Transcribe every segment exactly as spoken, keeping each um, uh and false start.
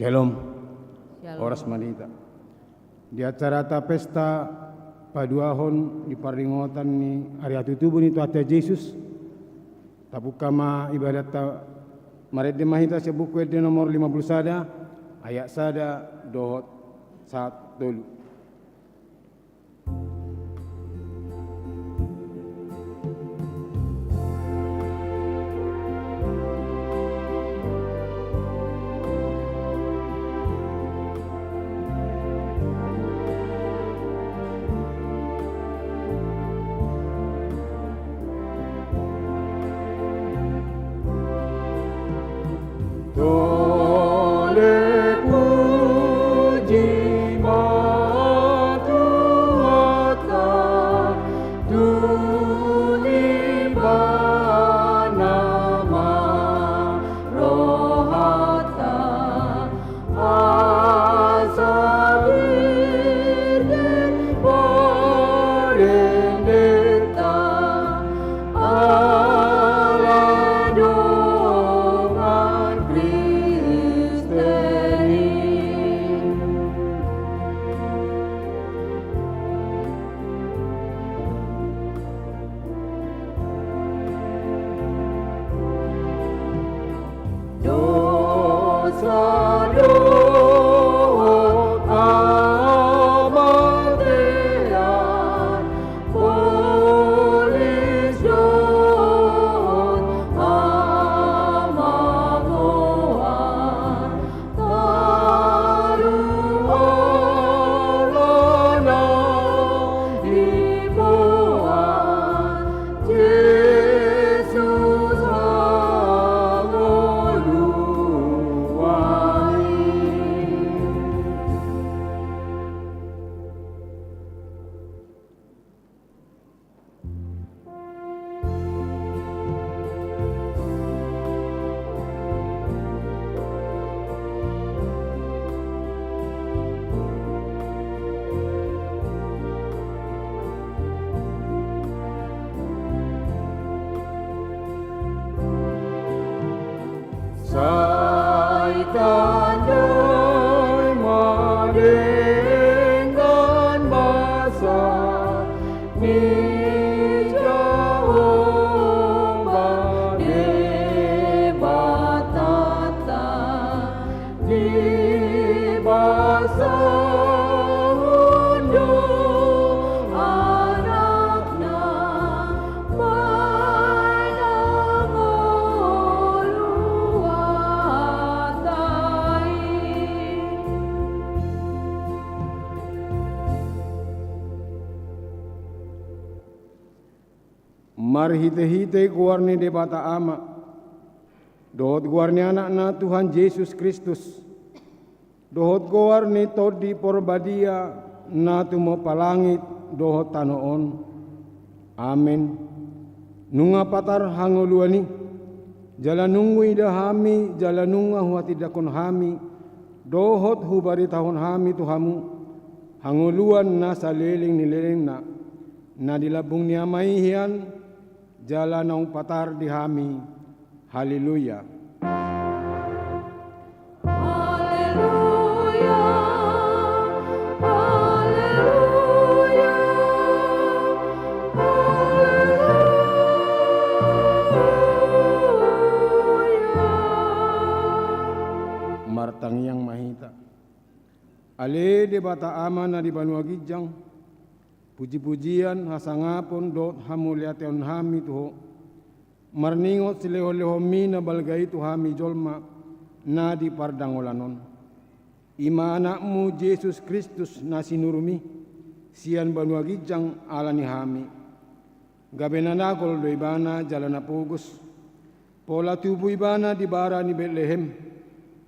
Syalom. Syalom. Horas ma di hita. Di acaranta pesta paduahon di parningotan ni ari hatutubu ni Tuhanta Jesus, tabuka ma ibadatta. Marende ma hita sian Buku Ende nomor lima pulu sada, ayat sada dohot sahat tolu. Tole puji ma Tuhanta, tu Ibana ma rohanta, asa tinggi parendenta, ala dongan Kristen i. Dosa dohot hamatean, polis dohot hamagoan, taruhononna diboan Jesus hangoluan i. Sai tandai ma denggan basa ni Jahowa Debatanta, dibasahon do Anakna manang ngolu hata i. Marhitehite goar ni Debata Ama, dohot goar ni Anakna Tuhan Jesus Kristus, dohot goar ni Tondi Porbadia na tumompa langit dohot tano on. Amen. Nunga patar hangoluan i, jala nunga huida hami, jala nunga huhatindangkon hami, dohot hubaritahon hami tu hamu, hangoluan na saleleng ni lelengna, na di lambung ni Ama i hian, jala naung patar di hami. Haleluya. Haleluya, haleluya, haleluya. Martangiang ma hita. Ale Debata Ama na di banua ginjang, pujipujian, hasangapon dohot hamuliateon hami tu Ho, marningot silehonlehonmi na balga i tu hami jolma na di pardangolan on. I ma Anakmu Jesus Kristus na sinuruMi sian banua ginjang ala ni hami. Gabe na dagol do Ibana jala na pogos, pola tubu Ibana di bara ni Betlehem,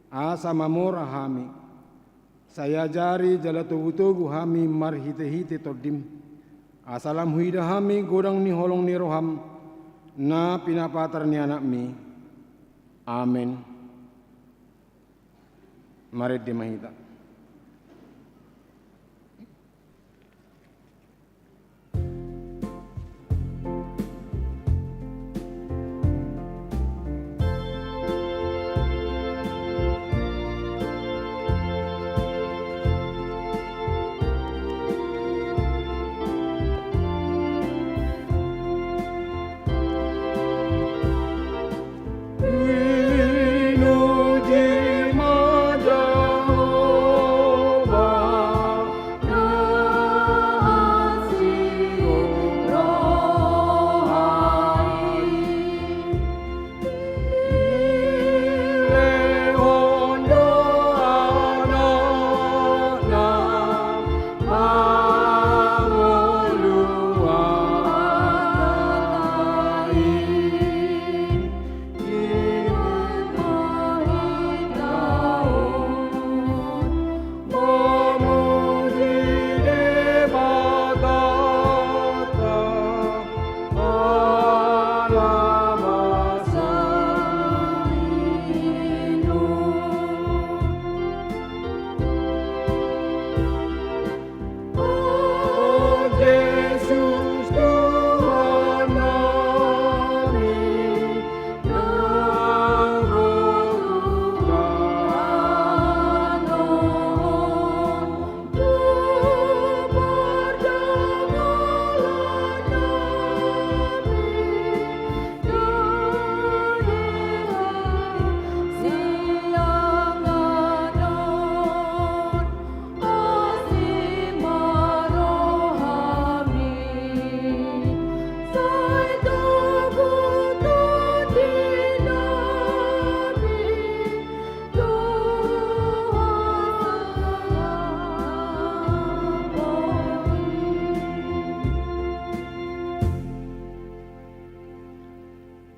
asa mamora hami. Sai ajari jala togutogu hami marhitehite TondiM, asa lam huida hami godang ni holong ni rohaM na pinapatar ni AnakMi. Amen. Marende ma hita.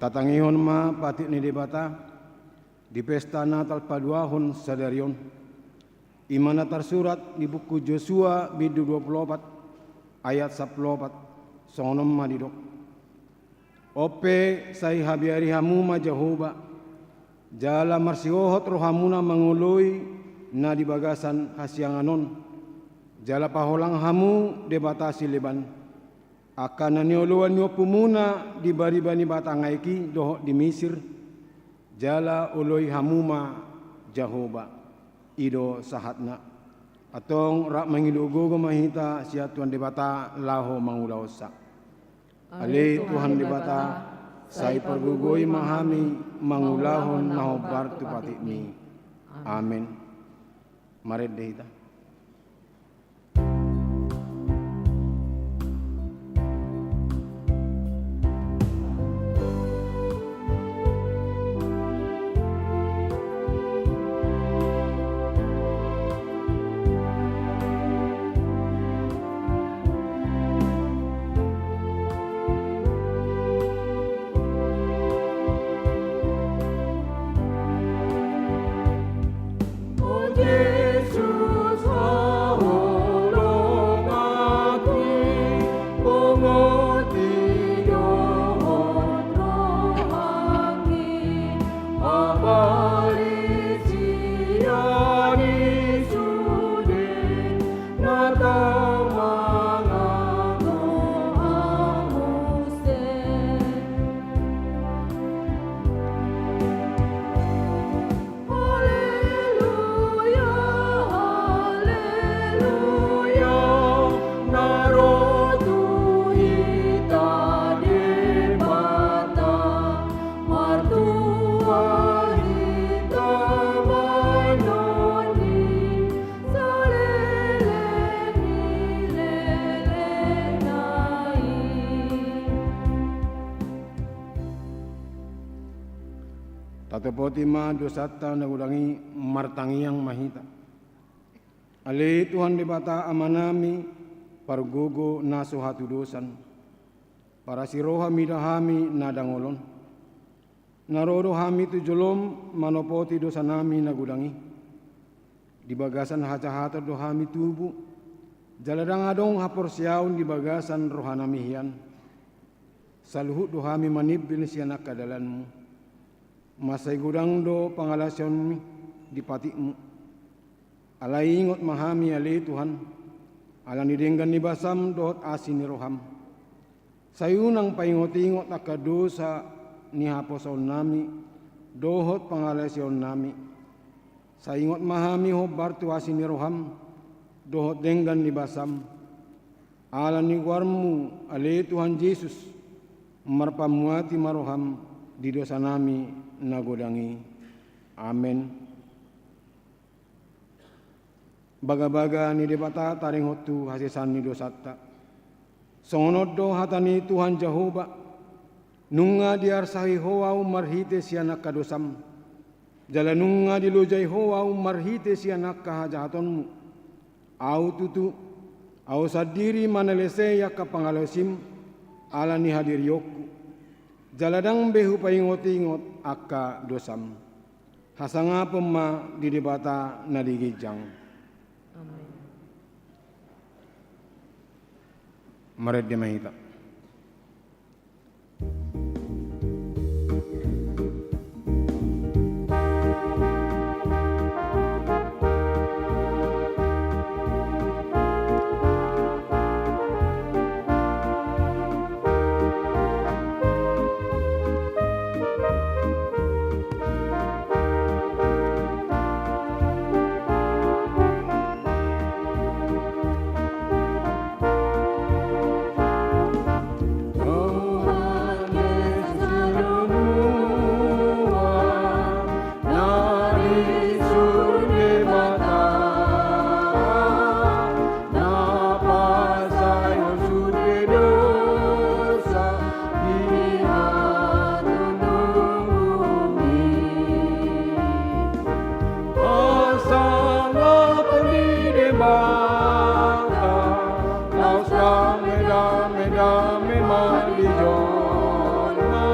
Tatangihon ma patik ni Debata di pesta Natal paduahon sadari on. I ma na tarsurat di buku Josua bindu dua pulu opat ayat sampulu opat, songon on ma didok: On pe sai habiari hamu ma Jahowa, jala marsihohot rohamuna mangoloi na di bagasan hasiangan on, jala paholang hamu debata sileban, angka na nioloan ni ompumuna di bariba ni batang aek i dohot di Misir, jala oloi hamu ma Jahowa. I do sahatna. Antong rap mangido gogo ma hita sian Tuhan Debata laho mangulahonsa. Ale Tuhan Debata, sai pargogoi ma hami mangulahon na hombar tu patikmi. Amen. Marende hita. Tatopoti ma dosanta na godang i, martangiang ma hita. Ale Tuhan Debata Amanami, pargogo na so hatudosan, parasi roha mida hami na dangol on. Na ro do hami tu jolom manopoti dosanami na godang i. Di bagasan hajahaton do hami tubu, jala ndang adong haporseaon di bagasan rohanami hian. Saluhut do hami manimbil sian angka dalanmu. Mansai godang do pangalaosionmi di patikmu. Alai ingot ma hami ale Tuhan, ala ni denggan ni basam dohot asi ni roham. Sai unang paingotingot angka dosa ni haposoonnami dohot pangalaosionnami. Sai ingot ma hami hombar tu asi ni roham dohot denggan ni basam. Ala ni goarmu ale Tuhan Jesus, marpamuati ma roham di dosanami na godang i. Amen. Bagabaga ni Debata taringot tu hasesaan ni dosanta. Songon on do hata ni Tuhan Jahowa: Nunga diarsahi Ho ahu marhite sian angka dosam, jala nunga dilojai Ho ahu marhite sian angka hajahatonmu. Ahu tutu, ahu sandiri manalesei angka pangalaosim ala ni hadirionku, jala ndang be hupaingotingot angka dosam. Hasangapon ma di Debata na di ginjang. Amen. Marende ma hita. Hasangapon ni Debata, laos dame, dame, dame ma di jolma.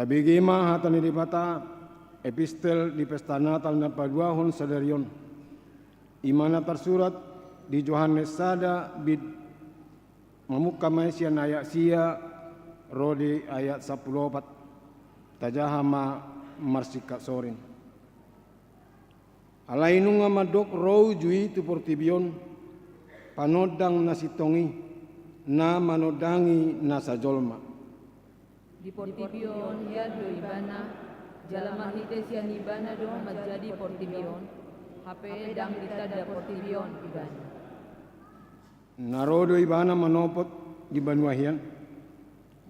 Bege ma hata ni Debata, epistel di pesta Natal na paduahon sadari on. I ma na tarsurat di Johannes sada bid mamungka ma i sian ayat sia ro di ayat sampulu opat. Tajaha ma marsingkat soring. Alai nunga mandok ro uju i tu portibi on, panondang na sintong i, na manondangi nasa jolma. Di portibi on hian do Ibana, jala marhite sian Ibana do manjadi portibi on, hape ndang ditanda portibi on Ibana. Na ro do Ibana manopot di banua hian,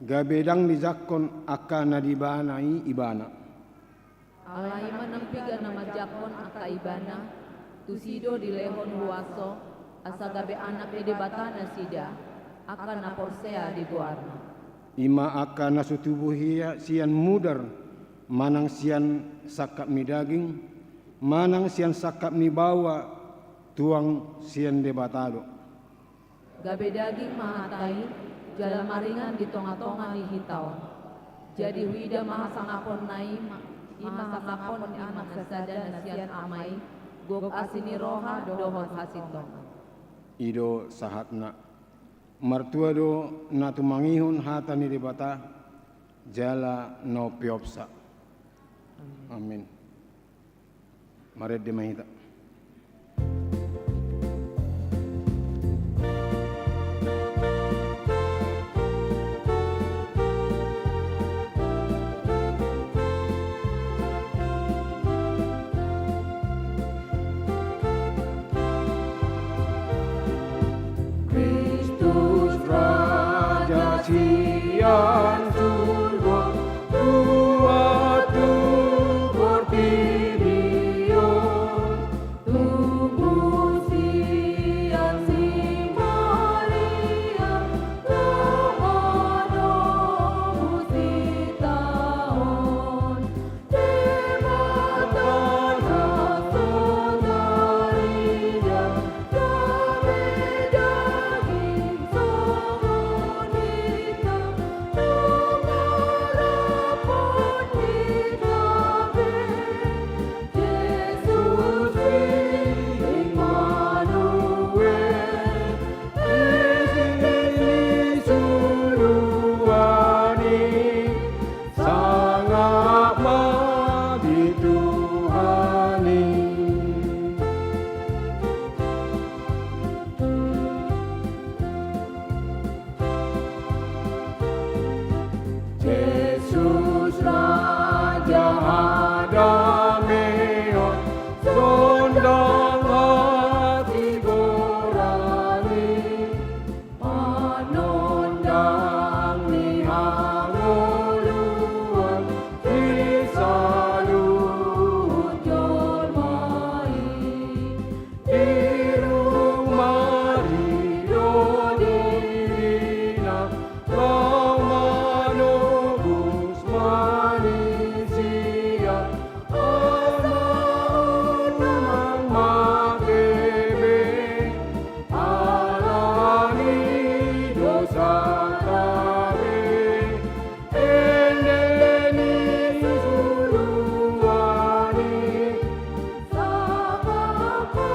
gabe ndang dijangkon angka na di Ibana i Ibana. Alai manang piga na manjangkon angka Ibana, tusi do dilehon huaso, asa gabe anak ni Debata nasida, angka na porsea di goarna. I ma angka na so tubu hia sian mudar, manang sian sangkap ni daging, manang sian sangkap ni baoa, tuang sian Debata do. Gabe daging ma hata i, jala maringan di tongatonga ni hita on. Jadi huida ma hasangaponna i ma, i ma hasangapon ni Anak sasada na sian Ama i, gok asi ni roha dohot hasintongan. I do sahatna. Martua do na tumangihon hata ni Debata, jala na umpeopsa. Amin. Marende ma hita. Kristus Raja sian surgo, tuat tu portibi on, tubu sian si Maria, laho manobus hita on. Sangap ma di Tuhan i. Jesus Raja hadameon, sondang hatigoran i. Panondang ni hangoluan di saluhut jolma i. Irung Maria do dirina, laho manobus manisia. Amang ma hebe, ala ni dosanta be, ende ni suluan i. Sangap ma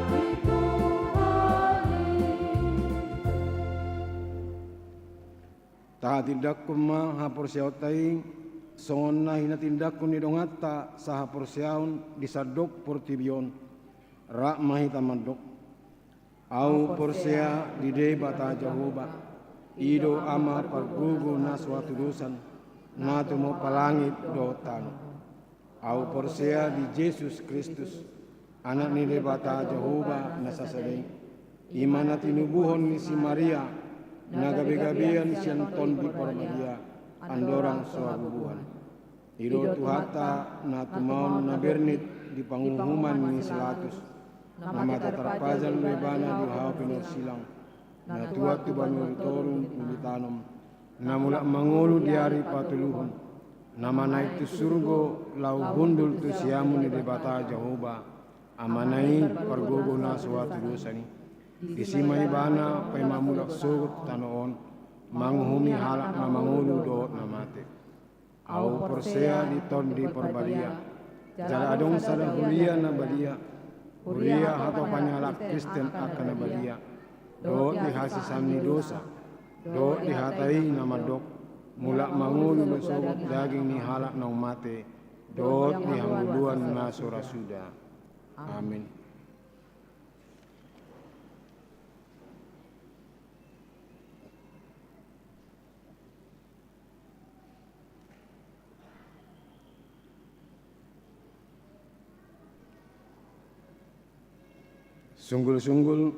di Tuhan i. Tahatindangkon ma haporseaonta i, songon na hinatindangkon ni donganta sahaporseaon di sandok portibi on. Rap ma hita mandok. Ahu porsea di Debata Jahowa, i do Ama pargogo na so hatudosan, na tumompa langit dohot tano. Ahu porsea di Jesus Kristus, Anak ni Debata Jahowa na sasada i, i ma na tinubuhon ni si Maria, na gabegabean sian Tondi Parbadia, andorang so habubuhan. I do Tuhanta na tumaon na bernit di panguhuman ni si Pilatus, na mata tarpajal do ibana di hau pinorsilang, na tuat tu banua ni toru uli tanom, na mulak mangolu di ari patoluhon, na manaek tu surgo laho hundul tu siamun ni Debata Jahowa, Amana i pargogo na so hatudosan i. Disi ma ibana paima mulak sogot tu tano on, manguhumi halak na mangolu dohot na mate. Ahu porsea di Tondi Parbadia, jala adong sada huria na badia, huria hatopan ni halak Kristen angka na badia, dohot di hasesaan ni dosa, dohot di hata i na mandok, mulak mangolu do sogot daging ni halak naung mate, dohot di hangoluan na so ra suda. Amin. Sunggul-sunggul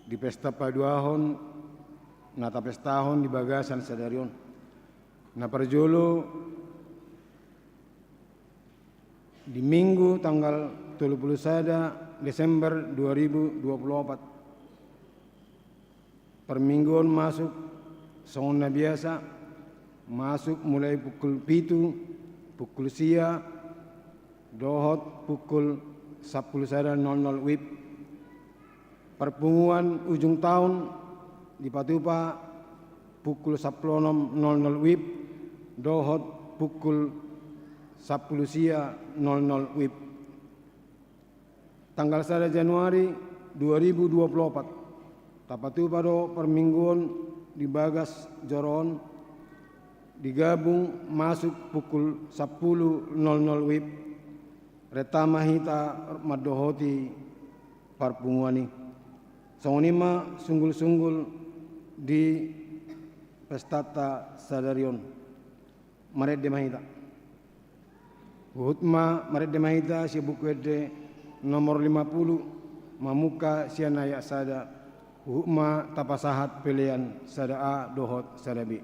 di pesta paduahon na tapestahon di bagasan sadari on. Na parjolo, di Minggu tanggal tolu pulu sada Desember dua ribu dua pulu opat. Parmingguon masuk songon na biasa, masuk mulai pukul pitu, pukul sia, dohot pukul sampulu sada nol nol wib. Parpunguan ujung taon dipatupa pukul sampulu onom nol nol wib dohot pukul sampulu sia nol nol wib. Tanggal sada Januari dua ribu dua pulu opat, tapatupa do parmingguon di bagas joro on, digabung masuk pukul sampulu nol nol wib, renta ma hita mandohoti parpunguan i. Songon i ma sunggul-sunggul di pestanta sadari on. Marende ma hita. Huhut ma marende ma hita sian Buku Ende nomor lima pulu, mamungka sian ayat sada, huhut ma tapasahat pelean sada A dohot sada B.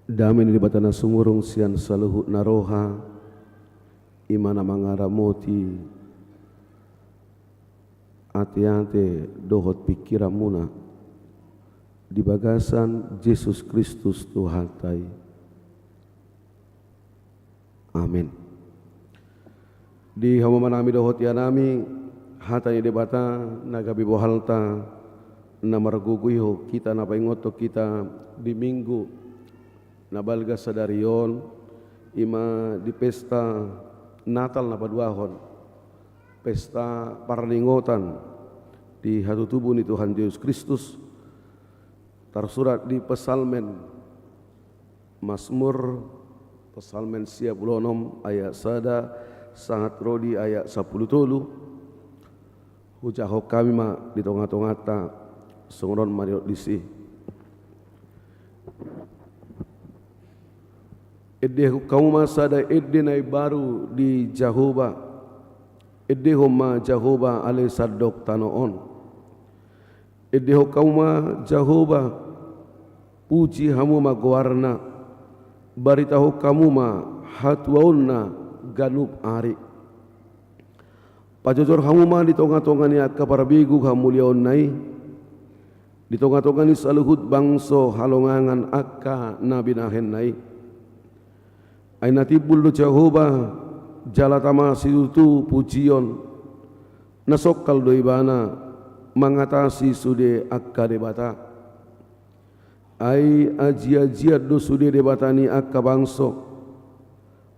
Dame ni Debata na sumurung sian saluhut na roha, i ma na mangaramoti ateate dohot pingkiranmuna di bagasan Jesus Kristus Tuhanta i. Amen. Di hamu amanami dohot inanami, hata ni Debata na gabe bohalta, na margogoihon hita, na paingothon hita di Minggu na balga sadari on, i ma di pesta Natal na paduahon, pesta parningotan di hatutubu ni Tuhan Jesus Kristus, tarsurat di Psalmen, Masmur, Psalmen sia pulu onom ayat sada sahat ro di ayat sampulu tolu. Hujahahon hami ma di tongatonganta, songon on ma didok disi. Endehon hamu ma sada ende na imbaru di Jahowa. Endehon ma Jahowa ale sandok tano on. Endehon hamu ma Jahowa, puji hamu ma goarna, baritahon hamu ma hatuaonna ganup ari. Pajojor hamu ma di tongatonga ni angka parbegu hamuliaonna i, di tongatonga ni saluhut bangso halongangan angka na binahenna i. Ai na timbul do Jahowa, jala tama situtu pujion, na songkal do Ibana mangatasi sude angka debata. Ai ajiajian do sude debata ni angka bangso.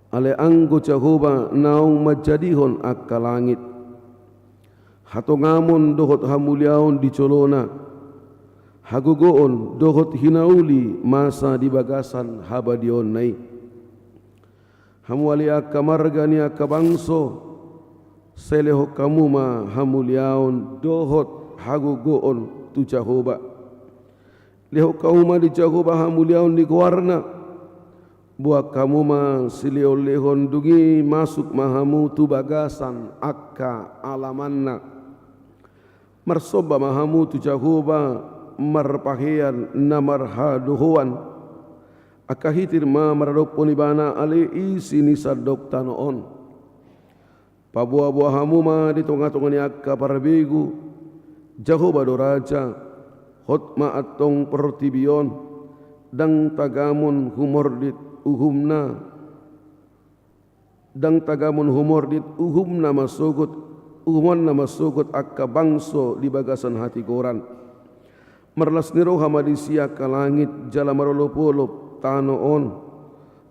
Alai anggo Jahowa naung manjadihon angka langit. Hatongamon dohot hamuliaon di jolona. Hagogoon dohot hinauli masa di bagasan habadiaonna i. Hamu ale angka marga ni angka bangso, sai lehon hamu ma hamuliaon dohot hagogoon tu Jahowa. Lehon hamu ma di Jahowa hamuliaon ni goarna. Boan hamu ma silehonlehon, dung i masuk ma hamu tu bagasan angka alamanna. Marsomba ma hamu tu Jahowa marpahean na marhadohoan. Angka hitir ma maradophon Ibana ale isi ni sandok tano on. Paboaboa hamu ma di tongatonga ni angka parbegu, Jahowa do raja, hot ma antong portibi on, ndang tagamon humordit uhumna. Ndang tagamon humordit uhumna mansogot, uhumonna mansogot angka bangso di bagasan hatigoran. Marlas ni roha ma disi angka langit jala marolopolop tano on.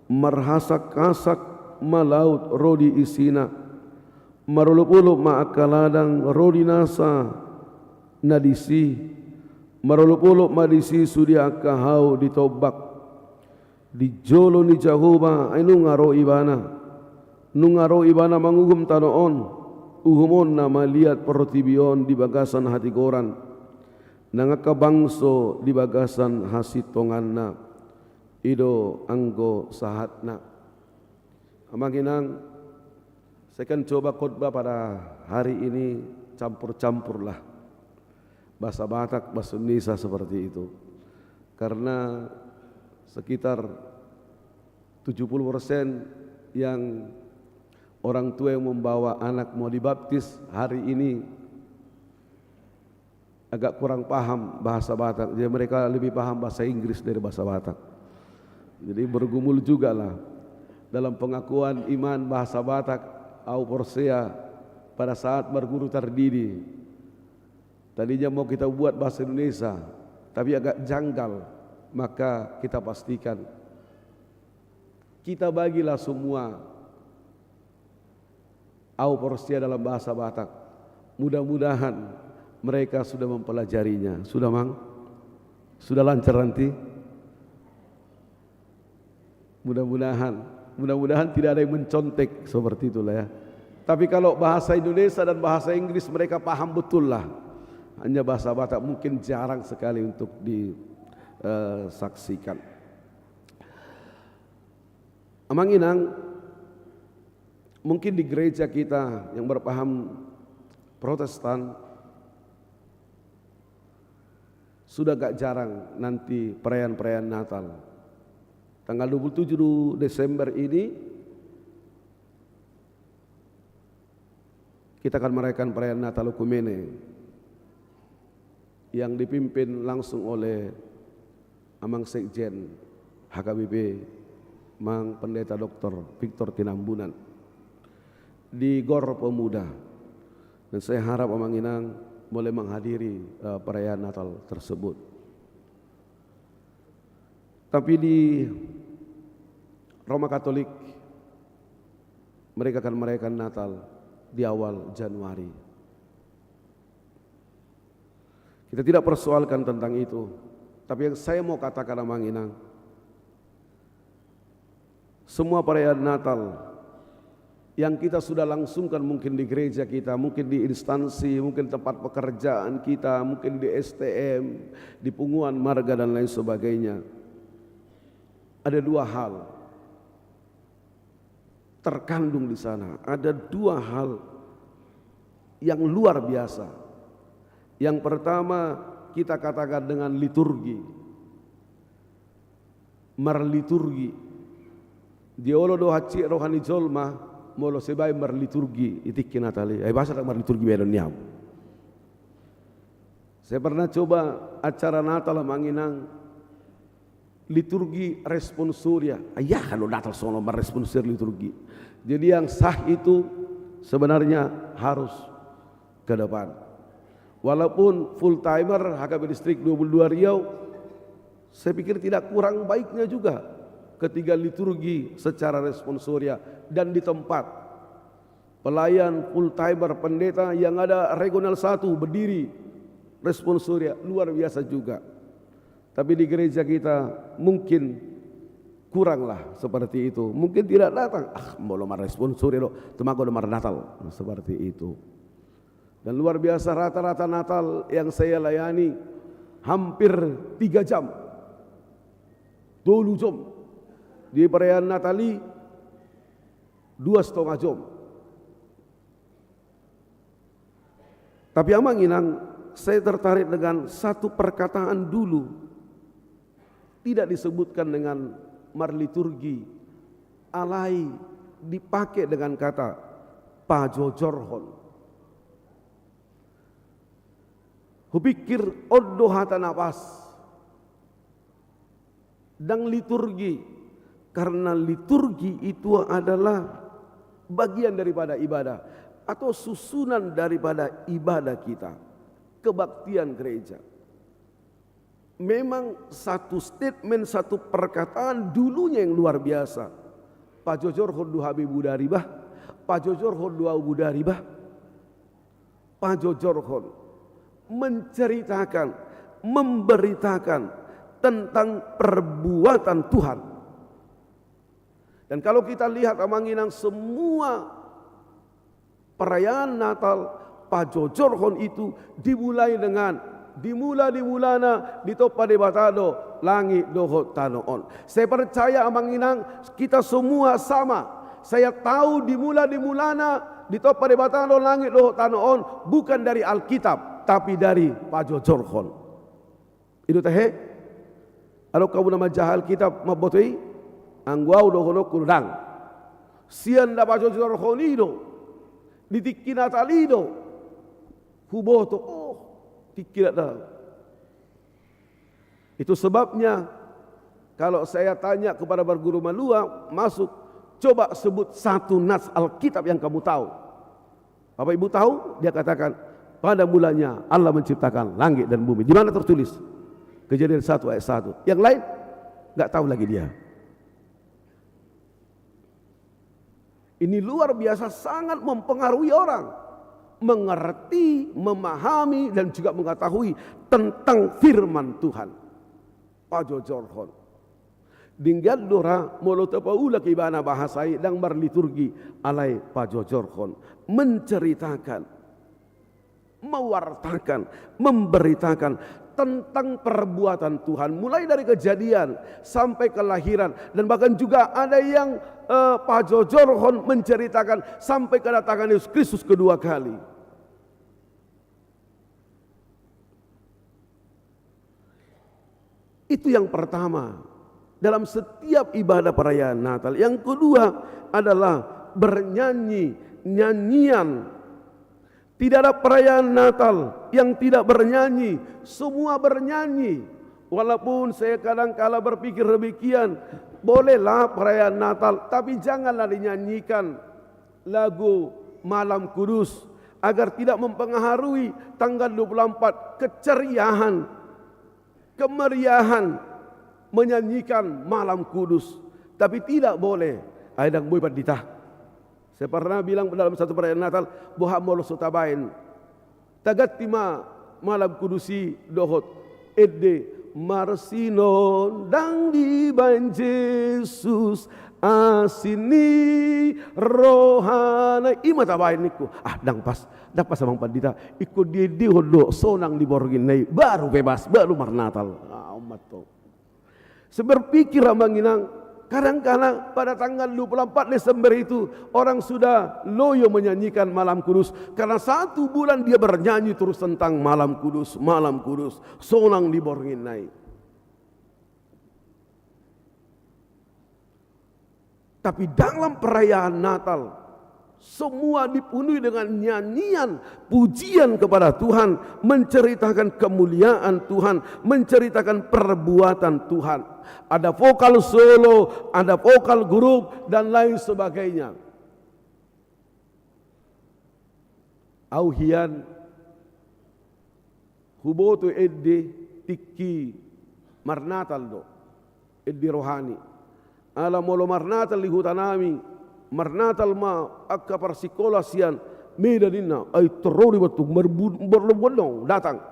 Marhasakhasak ma laut ro di isina. Marolopolop ma angka ladang ro di nasa na disi. Marolopolop ma disi sude angka hau di tombak. Di jolo ni Jahowa ai nunga ro Ibana. Nunga ro Ibana manguhum tano on. Uhumonna ma liat portibi on di bagasan hatigoran. Nang angka bangso di bagasan hasintonganna. I do anggo sahatna. Amang inang, saya kan coba khotbah pada hari ini campur-campur lah. Bahasa Batak, bahasa Indonesia seperti itu. Karena sekitar tujuh puluh persen yang orang tua yang membawa anak mau dibaptis hari ini agak kurang paham bahasa Batak. Jadi mereka lebih paham bahasa Inggris dari bahasa Batak. Jadi bergumul juga lah dalam pengakuan iman bahasa Batak, au porsea, pada saat berguru tardidi. Tadinya mau kita buat bahasa Indonesia, tapi agak janggal. Maka kita pastikan, kita bagilah semua au porsea dalam bahasa Batak. Mudah-mudahan mereka sudah mempelajarinya. Sudah, Mang? Sudah lancar nanti? Mudah-mudahan. Mudah-mudahan tidak ada yang mencontek seperti itulah ya. Tapi kalau bahasa Indonesia dan bahasa Inggris mereka paham betul lah. Hanya bahasa Batak mungkin jarang sekali untuk disaksikan. Amang inang, mungkin di gereja kita yang berpaham Protestan, sudah agak jarang nanti perayaan-perayaan Natal. Tanggal dua puluh tujuh Desember ini, kita akan merayakan perayaan Natal Oekumene yang dipimpin langsung oleh Amang Sekjen H K B P, Amang Pendeta Doktor Victor Tinambunan, di Gor Pemuda. Dan saya harap Amang Inang boleh menghadiri, eh, perayaan Natal tersebut. Tapi di Roma Katolik, mereka akan merayakan Natal di awal Januari. Kita tidak persoalkan tentang itu. Tapi yang saya mau katakan, Amang Inang, semua perayaan Natal yang kita sudah langsungkan, mungkin di gereja kita, mungkin di instansi, mungkin tempat pekerjaan kita, mungkin di S T M, di punguan marga, dan lain sebagainya, ada dua hal terkandung di sana. Ada dua hal yang luar biasa. Yang pertama, kita katakan dengan liturgi. Marliturgi. Dia olo do hansit roha ni jolma, molo so dibaen marliturgi di tingki Natal i. Ai boasa ndang marliturgi baenon ni ahu? Saya pernah coba acara Natal, Amang Inang, liturgi responsoria. Ai aha do Natal songon marresponsoria liturgi? Jadi yang sah itu sebenarnya harus ke depan. Walaupun full timer H K B Distrik dua puluh dua Riau, saya pikir tidak kurang baiknya juga ketika liturgi secara responsoria dan di tempat. Pelayan full timer, pendeta yang ada regional satu berdiri, responsoria luar biasa juga. Tapi di gereja kita mungkin kuranglah seperti itu. Mungkin tidak datang, ah, molo marresponsoria do, temago do marnatal. Nah, seperti itu. Dan luar biasa, rata-rata Natal yang saya layani hampir tiga jam. Tolu jom. Di perayaan Natal i, dua setengah jom. Tapi Amang Inang, saya tertarik dengan satu perkataan dulu. Tidak disebutkan dengan marliturgi, alai dipakai dengan kata pajojorhon. Hupikir on do hata na pas. Ndang liturgi, karena liturgi itu adalah bagian daripada ibadah atau susunan daripada ibadah kita, kebaktian gereja. Memang satu statement, satu perkataan dulunya yang luar biasa. Pajojorhon do hamu bodari bah, pajojorhon do ahu bodari bah. Pajojorhon, menceritakan, memberitakan tentang perbuatan Tuhan. Dan kalau kita lihat, Amang Inang, semua perayaan Natal, pajojorhon itu dimulai dengan, dimula di mulana ditompa Debata do langit dohot tano on. Saya percaya, Amang Inang, kita semua sama. Saya tahu dimula di mulana ditompa Debata do langit dohot tano on bukan dari Alkitab, tapi dari pajojorhon. I do tahe? Adong hamu na manjaha Alkitab mamboto i? Anggo ahu dohononku, ndang. Sian na pajojorhon i do, di tingki Natal i do huboto, oh, tingki Natal. Itu sebabnya kalau saya tanya kepada para guru malua, masuk, coba sebut satu nas Alkitab yang kamu tahu. Bapak Ibu tahu? Dia katakan, "Pada mulanya Allah menciptakan langit dan bumi." Di mana tertulis? Kejadian satu ayat satu. Yang lain nggak tahu lagi dia. Ini luar biasa, sangat mempengaruhi orang mengerti, memahami, dan juga mengetahui tentang firman Tuhan. Pajojorhon. Denggan do ra molo tapaulak ibana bahasa i, ndang marliturgi, alai pajojorhon, menceritakan, mewartakan, memberitakan tentang perbuatan Tuhan, mulai dari Kejadian sampai Kelahiran, dan bahkan juga ada yang, eh, pajojorhon, menceritakan sampai kedatangan Yesus Kristus kedua kali. Itu yang pertama. dalam setiap ibadah perayaan Natal. Yang kedua adalah bernyanyi nyanyian. Tidak ada perayaan Natal yang tidak bernyanyi, semua bernyanyi. Walaupun saya kadangkala berpikir demikian, bolehlah perayaan Natal, tapi janganlah dinyanyikan lagu Malam Kudus, agar tidak mempengaruhi tanggal dua puluh empat keceriaan, kemeriahan menyanyikan Malam Kudus. Tapi tidak boleh. Ai ndang boi pandita. Saya pernah bilang dalam satu perayaan Natal, boha molo so tabaen, taganti ma Malam Kudus i dohot ende, marsinondang dibaen Jesus asi ni rohana. I ma tabaen ningku. Ah, ndang pas, ndang pas amang pandita. Ingkon diendehon do sonang di borngin na i, baru bebas, baru marnatal. Ah, umat to. Saya berpikir amang inang, kadangkala pada tanggal dua puluh empat Desember itu orang sudah loyo menyanyikan Malam Kudus. Karena satu bulan dia bernyanyi terus tentang Malam Kudus, Malam Kudus, sonang di borngin na i. Tapi dalam perayaan Natal, semua dipenuhi dengan nyanyian, pujian kepada Tuhan, menceritakan kemuliaan Tuhan, menceritakan perbuatan Tuhan. Ada vokal solo, ada vokal grup, dan lain sebagainya. Au hian huboto ende tingki marnatal do, ende rohani. Ala molo marnatal di huta nami, marnatal ma angka parsikola sian Medan ninna, ai torro do i ba tung, marbun-, marbondong datang.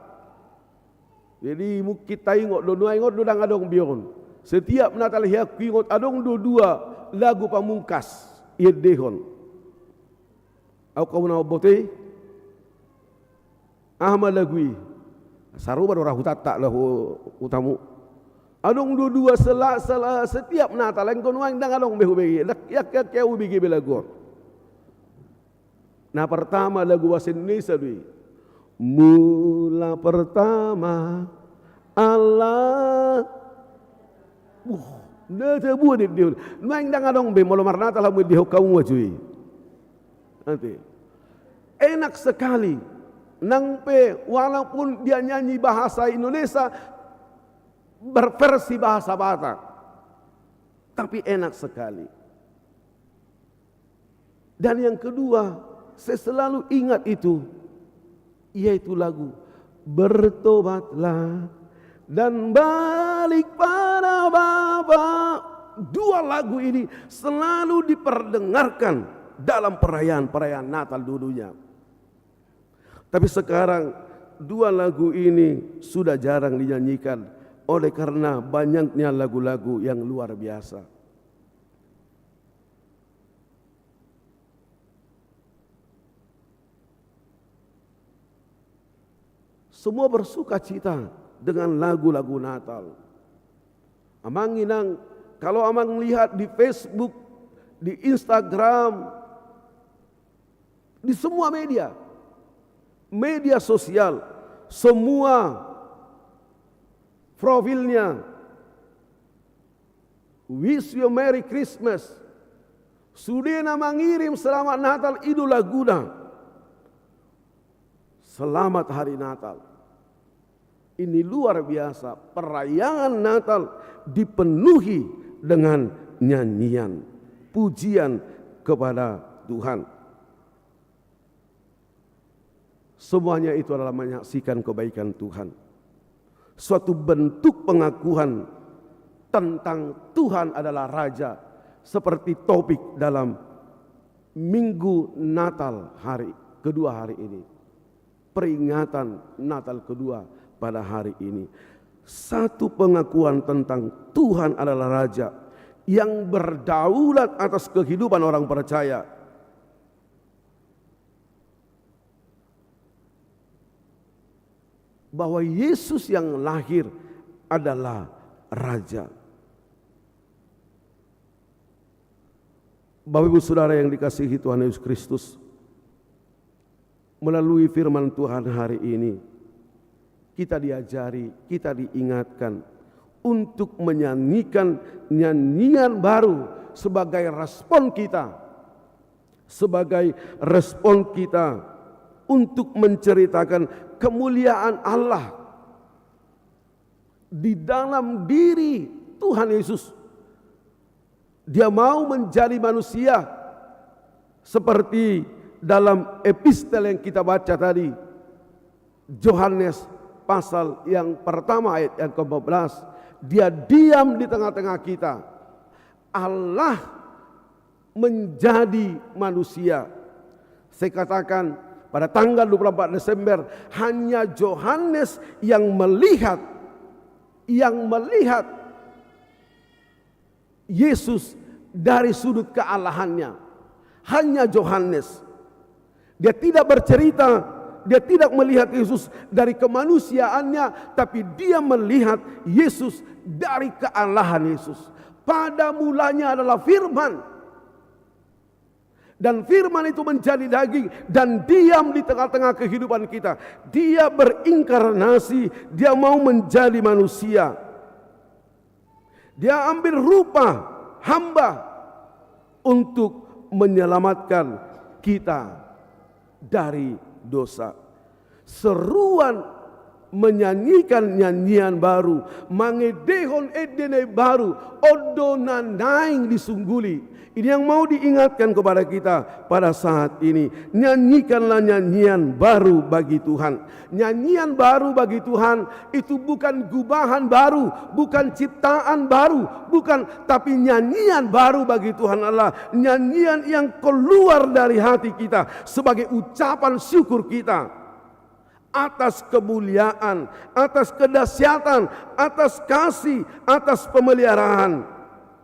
Jadi mungkin taingot do, nuaeng on do ndang adong be on. Setiap Natal hea huingot adong do dua lagu pamungkas iendehon. Au, au na mamboto i. Aha ma lagu i? Sarupa do ra hutanta laho hutamu. Adong do dua sela-, sela-, setiap Natal, anggo nuaeng ndang adong be hubege, ndang, yak, yak, yak, hubege be lagu on. Na pertama lagu bahasa Indonesia do i. Mula pertama Allah. Wah, na tabuan endehon. Nuaeng ndang adong be, molo marnatal hamu endehon hamu ma jo i. Nanti. Enak sekali. Nang pe walaupun dia nyanyi bahasa Indonesia, berversi bahasa Batak. Tapi enak sekali. Dan yang kedua, saya selalu ingat itu, yaitu lagu Bertobatlah dan Balik pada Bapa. Dua lagu ini selalu diperdengarkan dalam perayaan-perayaan Natal dulunya. Tapi sekarang, dua lagu ini sudah jarang dinyanyikan oleh karena banyaknya lagu-lagu yang luar biasa. Semua bersukacita dengan lagu-lagu Natal. Amang inang, kalau amang lihat di Facebook, di Instagram, di semua media, media sosial, semua profilnya, "Wish you a Merry Christmas." Sude na mangirim Selamat Natal i do laguna, "Selamat Hari Natal." Ini luar biasa, perayaan Natal dipenuhi dengan nyanyian, pujian kepada Tuhan. Semuanya itu adalah menyaksikan kebaikan Tuhan. Suatu bentuk pengakuan tentang Tuhan adalah Raja, seperti topik dalam Minggu Natal hari kedua hari ini. Peringatan Natal kedua pada hari ini. Satu pengakuan tentang Tuhan adalah Raja yang berdaulat atas kehidupan orang percaya. Bahwa Yesus yang lahir adalah Raja. Bapak Ibu Saudara yang dikasihi Tuhan Yesus Kristus, melalui firman Tuhan hari ini, kita diajari, kita diingatkan untuk menyanyikan nyanyian baru sebagai respon kita, sebagai respon kita untuk menceritakan kemuliaan Allah di dalam diri Tuhan Yesus. Dia mau menjadi manusia seperti dalam epistel yang kita baca tadi. Yohanes pasal yang pertama ayat yang keempat belas. Dia diam di tengah-tengah kita. Allah menjadi manusia. Saya katakan, pada tanggal dua puluh empat Desember, hanya Yohanes yang melihat, yang melihat Yesus dari sudut keallahannya. Hanya Yohanes. Dia tidak bercerita, dia tidak melihat Yesus dari kemanusiaannya, tapi dia melihat Yesus dari keallahan Yesus. Pada mulanya adalah Firman. Dan Firman itu menjadi daging dan diam di tengah-tengah kehidupan kita. Dia berinkarnasi, dia mau menjadi manusia. Dia ambil rupa hamba untuk menyelamatkan kita dari dosa. Seruan menyanyikan nyanyian baru, mangedehon ende na baru, on do na naeng disungguli. Ini yang mau diingatkan kepada kita pada saat ini. Nyanyikanlah nyanyian baru bagi Tuhan. Nyanyian baru bagi Tuhan itu bukan gubahan baru, bukan ciptaan baru, bukan, tapi nyanyian baru bagi Tuhan adalah nyanyian yang keluar dari hati kita sebagai ucapan syukur kita atas kemuliaan, atas kedahsyatan, atas kasih, atas pemeliharaan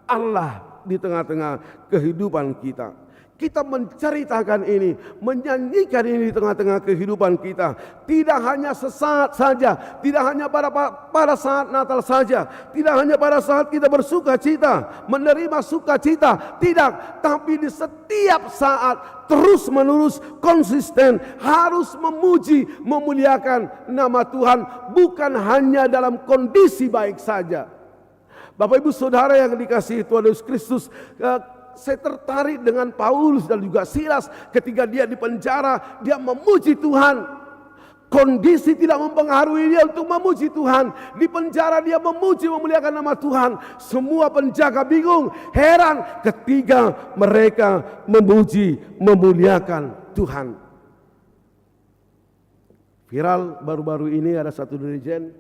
Allah di tengah-tengah kehidupan kita. Kita menceritakan ini, menyanyikan ini di tengah-tengah kehidupan kita. Tidak hanya sesaat saja, tidak hanya pada, pada saat Natal saja, tidak hanya pada saat kita bersuka cita, menerima sukacita, tidak, tapi di setiap saat terus-menerus konsisten harus memuji, memuliakan nama Tuhan, bukan hanya dalam kondisi baik saja. Bapak, Ibu, Saudara yang dikasihi Tuhan Yesus Kristus, eh, saya tertarik dengan Paulus dan juga Silas. Ketika dia di penjara, dia memuji Tuhan. Kondisi tidak mempengaruhi dia untuk memuji Tuhan. Di penjara dia memuji, memuliakan nama Tuhan. Semua penjaga bingung, heran ketika mereka memuji, memuliakan Tuhan. Viral baru-baru ini, ada satu dirijen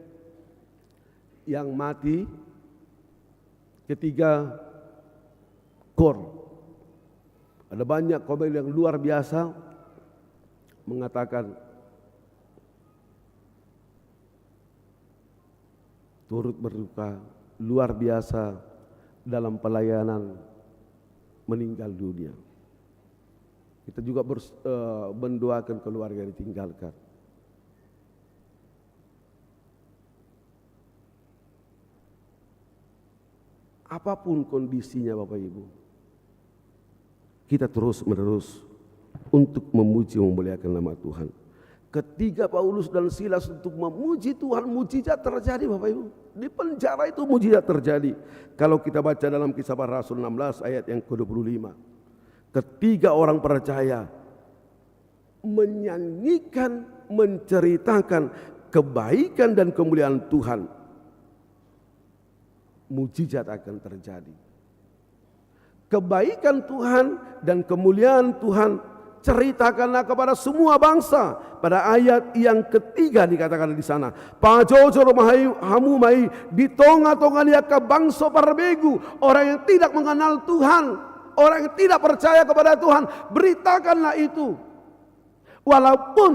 yang mati ketika gor. Ada banyak komen yang luar biasa mengatakan, turut berduka luar biasa dalam pelayanan, meninggal dunia. Kita juga bers-, eh, mendoakan keluarga yang ditinggalkan. Apapun kondisinya, Bapak Ibu, kita terus-menerus untuk memuji, memuliakan nama Tuhan. Ketika Paulus dan Silas untuk memuji Tuhan, mujizat terjadi, Bapak Ibu. Di penjara itu mujizat terjadi. Kalau kita baca dalam Kisah Para Rasul enam belas ayat yang kedua puluh lima. Ketika orang percaya menyanyikan, menceritakan kebaikan dan kemuliaan Tuhan, mujizat akan terjadi. Kebaikan Tuhan dan kemuliaan Tuhan ceritakanlah kepada semua bangsa. Pada ayat yang ketiga dikatakan di sana, pajojor ma hamu ma i di tonga-tonga ni angka bangso parbegu, orang yang tidak mengenal Tuhan, orang yang tidak percaya kepada Tuhan, beritakanlah itu. Walaupun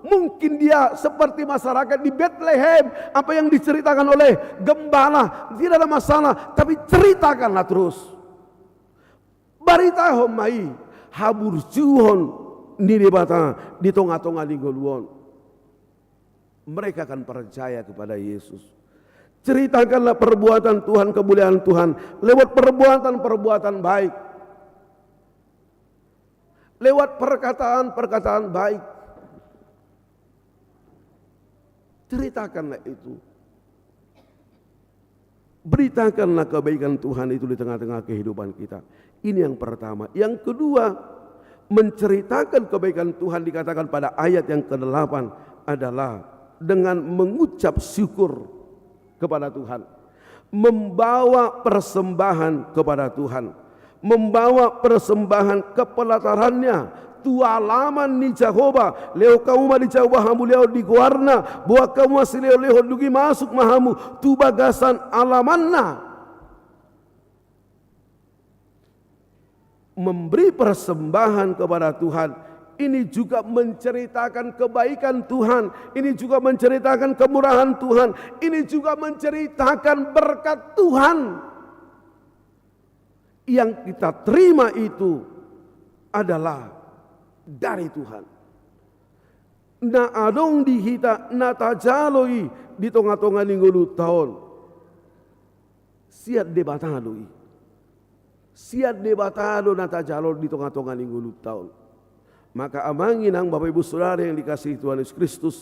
mungkin dia seperti masyarakat di Betlehem, apa yang diceritakan oleh gembala, tidak ada masalah, tapi ceritakanlah terus. Baritahon ma i haburjuhon ni Debata di tonga-tonga ni ngolu on. Mereka akan percaya kepada Yesus. Ceritakanlah perbuatan Tuhan, kemuliaan Tuhan lewat perbuatan-perbuatan baik. Lewat perkataan-perkataan baik. Ceritakanlah itu. Beritakanlah kebaikan Tuhan itu di tengah-tengah kehidupan kita. Ini yang pertama. Yang kedua, menceritakan kebaikan Tuhan dikatakan pada ayat yang kedelapan adalah dengan mengucap syukur kepada Tuhan, membawa persembahan kepada Tuhan, membawa persembahan ke pelataran-Nya, tu alaman ni Jahowa. Lehon hamu ma di Jahowa hamuliaon di goar-Na, boan hamu ma silehon-lehon, dung i masuk ma hamu tu bagasan alaman-Na. Memberi persembahan kepada Tuhan, ini juga menceritakan kebaikan Tuhan, ini juga menceritakan kemurahan Tuhan, ini juga menceritakan berkat Tuhan. Yang kita terima itu adalah dari Tuhan. Na adong di hita na tajalo i di tonga-tonga ni ngolunta on, sian Debata do i. Sian Debata do na tajalo di tonga-tonga ni ngolunta on. Maka amang inang, Bapak Ibu Saudara yang dikasihi Tuhan Yesus Kristus,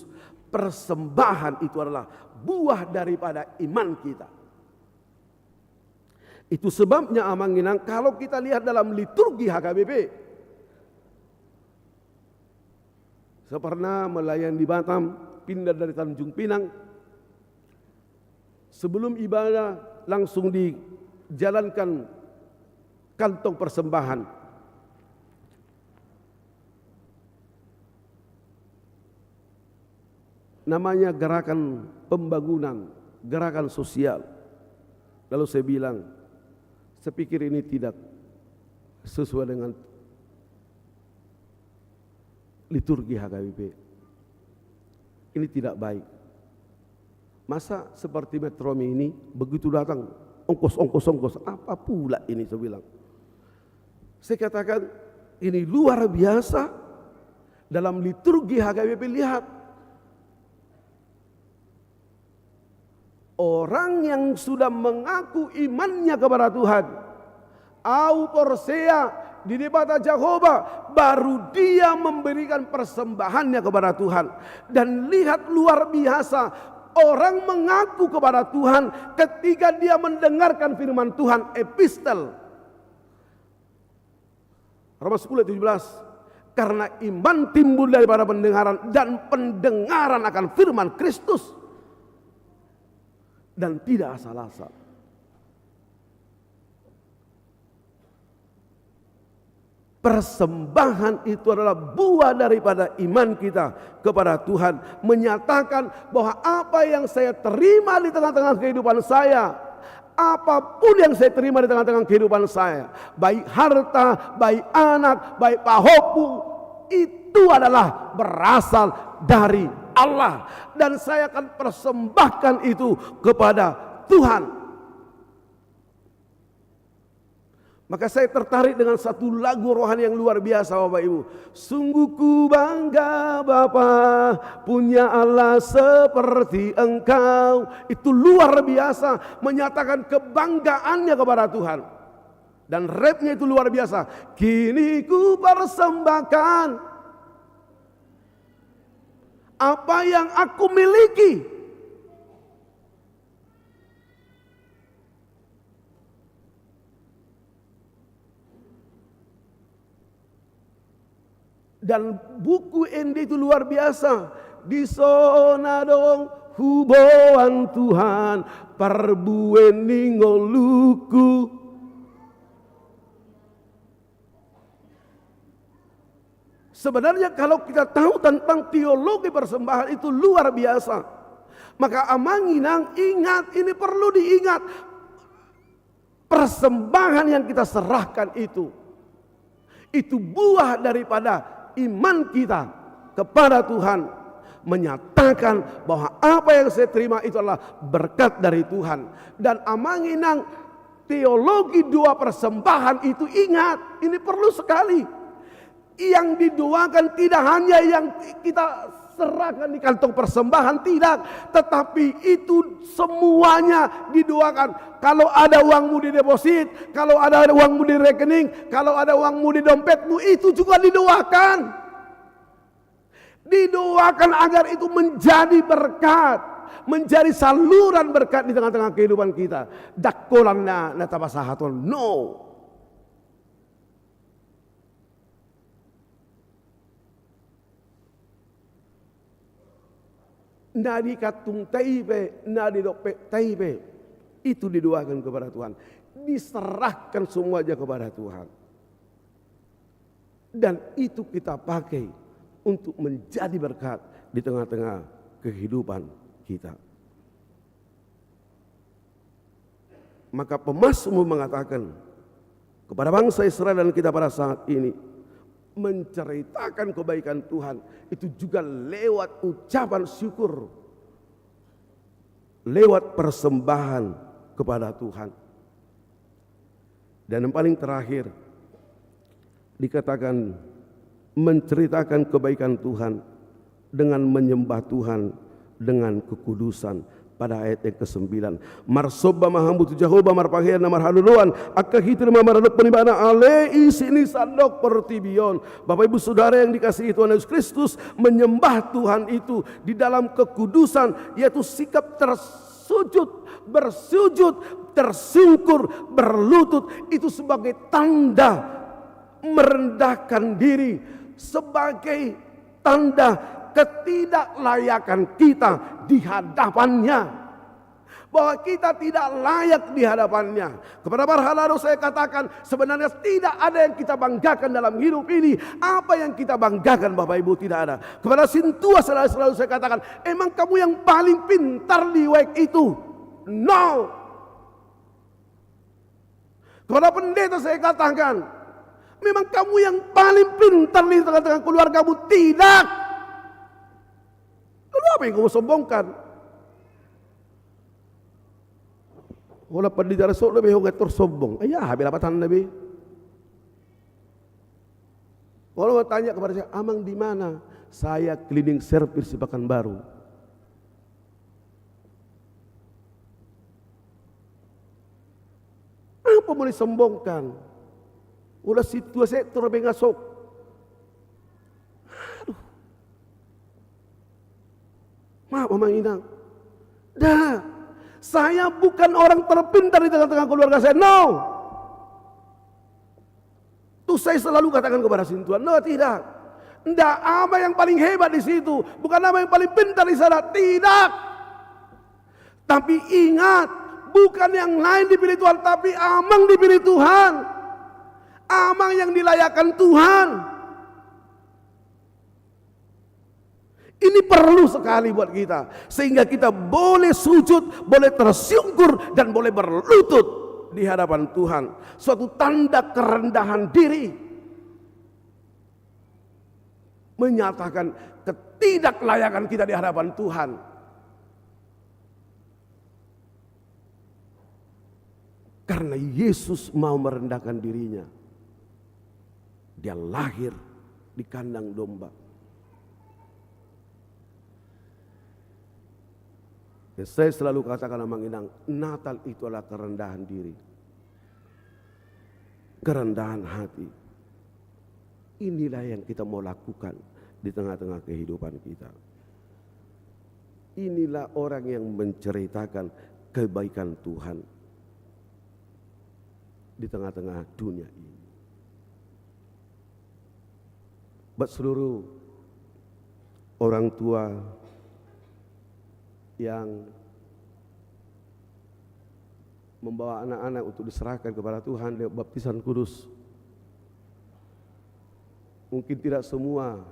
persembahan itu adalah buah daripada iman kita. Itu sebabnya amang inang, kalau kita lihat dalam liturgi H K B P, saya pernah melayani di Batam, pindah dari Tanjung Pinang. Sebelum ibadah langsung dijalankan kantong persembahan. Namanya gerakan pembangunan, gerakan sosial. Lalu saya bilang, saya pikir ini tidak sesuai dengan liturgi H K B P. Ini tidak baik. Masa seperti Metromi ini, begitu datang, ongkos, ongkos, ongkos, apa pula ini, saya bilang. Saya katakan, ini luar biasa. Dalam liturgi H K B P, lihat, orang yang sudah mengaku imannya kepada Tuhan, "Au porsea di Debata Jahowa," baru dia memberikan persembahannya kepada Tuhan. Dan lihat, luar biasa, orang mengaku kepada Tuhan ketika dia mendengarkan firman Tuhan. Epistel Roma sepuluh ayat tujuh belas. Karena iman timbul daripada pendengaran, dan pendengaran akan firman Kristus. Dan tidak asal-asal. Persembahan itu adalah buah daripada iman kita kepada Tuhan, menyatakan bahwa apa yang saya terima di tengah-tengah kehidupan saya, apapun yang saya terima di tengah-tengah kehidupan saya, baik harta, baik anak, baik pahompu, itu adalah berasal dari Allah. Dan saya akan persembahkan itu kepada Tuhan. Maka saya tertarik dengan satu lagu rohani yang luar biasa, Bapak Ibu. "Sungguh ku bangga, Bapa, punya Allah seperti Engkau." Itu luar biasa, menyatakan kebanggaannya kepada Tuhan. Dan refnya itu luar biasa. "Kini ku persembahkan apa yang aku miliki." Dan buku ende itu luar biasa. "Dison adong huboan, Tuhan, parbue ni ngolungku." Sebenarnya, kalau kita tahu tentang teologi persembahan, itu luar biasa. Maka amang inang, ingat, ini perlu diingat. Persembahan yang kita serahkan itu, itu buah daripada iman kita kepada Tuhan, menyatakan bahwa apa yang saya terima itu adalah berkat dari Tuhan. Dan amang inang, teologi doa persembahan itu, ingat, ini perlu sekali. Yang didoakan tidak hanya yang kita serahkan di kantong persembahan, tidak, tetapi itu semuanya didoakan. Kalau ada uangmu di deposit, kalau ada uangmu di rekening, kalau ada uangmu di dompetmu, itu juga didoakan. Didoakan agar itu menjadi berkat. menjadi saluran berkat di tengah-tengah kehidupan kita. Ndang holan na, na tapasahat on. No. Na di kantungta i pe, na di dompetta i pe, itu didoakan kepada Tuhan. Diserahkan semuanya kepada Tuhan. Dan itu kita pakai untuk menjadi berkat di tengah-tengah kehidupan kita. Maka pemazmur mengatakan kepada bangsa Israel dan kita pada saat ini, menceritakan kebaikan Tuhan itu juga lewat ucapan syukur, lewat persembahan kepada Tuhan. Dan yang paling terakhir, dikatakan menceritakan kebaikan Tuhan dengan menyembah Tuhan dengan kekudusan. Pada ayat yang kesembilan, marsomba ma hamu tu Jahowa, marpangidoan na marhaloloan, angka hitir ma maradophon ibana ale isi ni sandok portibi on. Bapak Ibu Saudara yang dikasihi Tuhan Yesus Kristus, menyembah Tuhan itu di dalam kekudusan, yaitu sikap tersujud, bersujud, tersungkur, berlutut, itu sebagai tanda merendahkan diri, sebagai tanda ketidaklayakan kita di hadapan-Nya. Bahwa kita tidak layak di hadapan-Nya. Kepada para halado saya katakan, sebenarnya tidak ada yang kita banggakan dalam hidup ini. Apa yang kita banggakan, Bapak Ibu, tidak ada. Kepada sintua selalu, selalu saya katakan, emang kamu yang paling pintar di waek itu? No. Kepada pendeta saya katakan, memang kamu yang paling pintar di tengah-tengah keluargamu? Tidak. Lalu apa yang kamu sombongkan? Holan pandita resort na be, ho nga tor sombong. Ai aha be lapatanna be? Kalau mau tanya kepada saya, "Amang di mana?" "Saya cleaning service di Pekanbaru." Apa mau disombongkan? Holan sintua sektor be nga sok. Aduh. Maaf, Amang Inang. Dah, saya bukan orang terpintar di tengah-tengah keluarga saya. No. Tuh saya selalu katakan kepada sintua, no, tidak. Ndak Amang yang paling hebat di situ, bukan Amang yang paling pintar di sana, tidak. Tapi ingat, bukan yang lain dipilih Tuhan, tapi Amang dipilih Tuhan. Amang yang dilayakkan Tuhan. Ini perlu sekali buat kita, sehingga kita boleh sujud, boleh tersungkur, dan boleh berlutut di hadapan Tuhan. Suatu tanda kerendahan diri, menyatakan ketidaklayakan kita di hadapan Tuhan. Karena Yesus mau merendahkan diri-Nya. Dia lahir di kandang domba. Dan saya selalu katakan, Amang Inang, Natal itu adalah kerendahan diri, kerendahan hati. Inilah yang kita mau lakukan di tengah-tengah kehidupan kita. Inilah orang yang menceritakan kebaikan Tuhan di tengah-tengah dunia ini. Buat seluruh orang tua yang membawa anak-anak untuk diserahkan kepada Tuhan lewat baptisan kudus. Mungkin tidak semua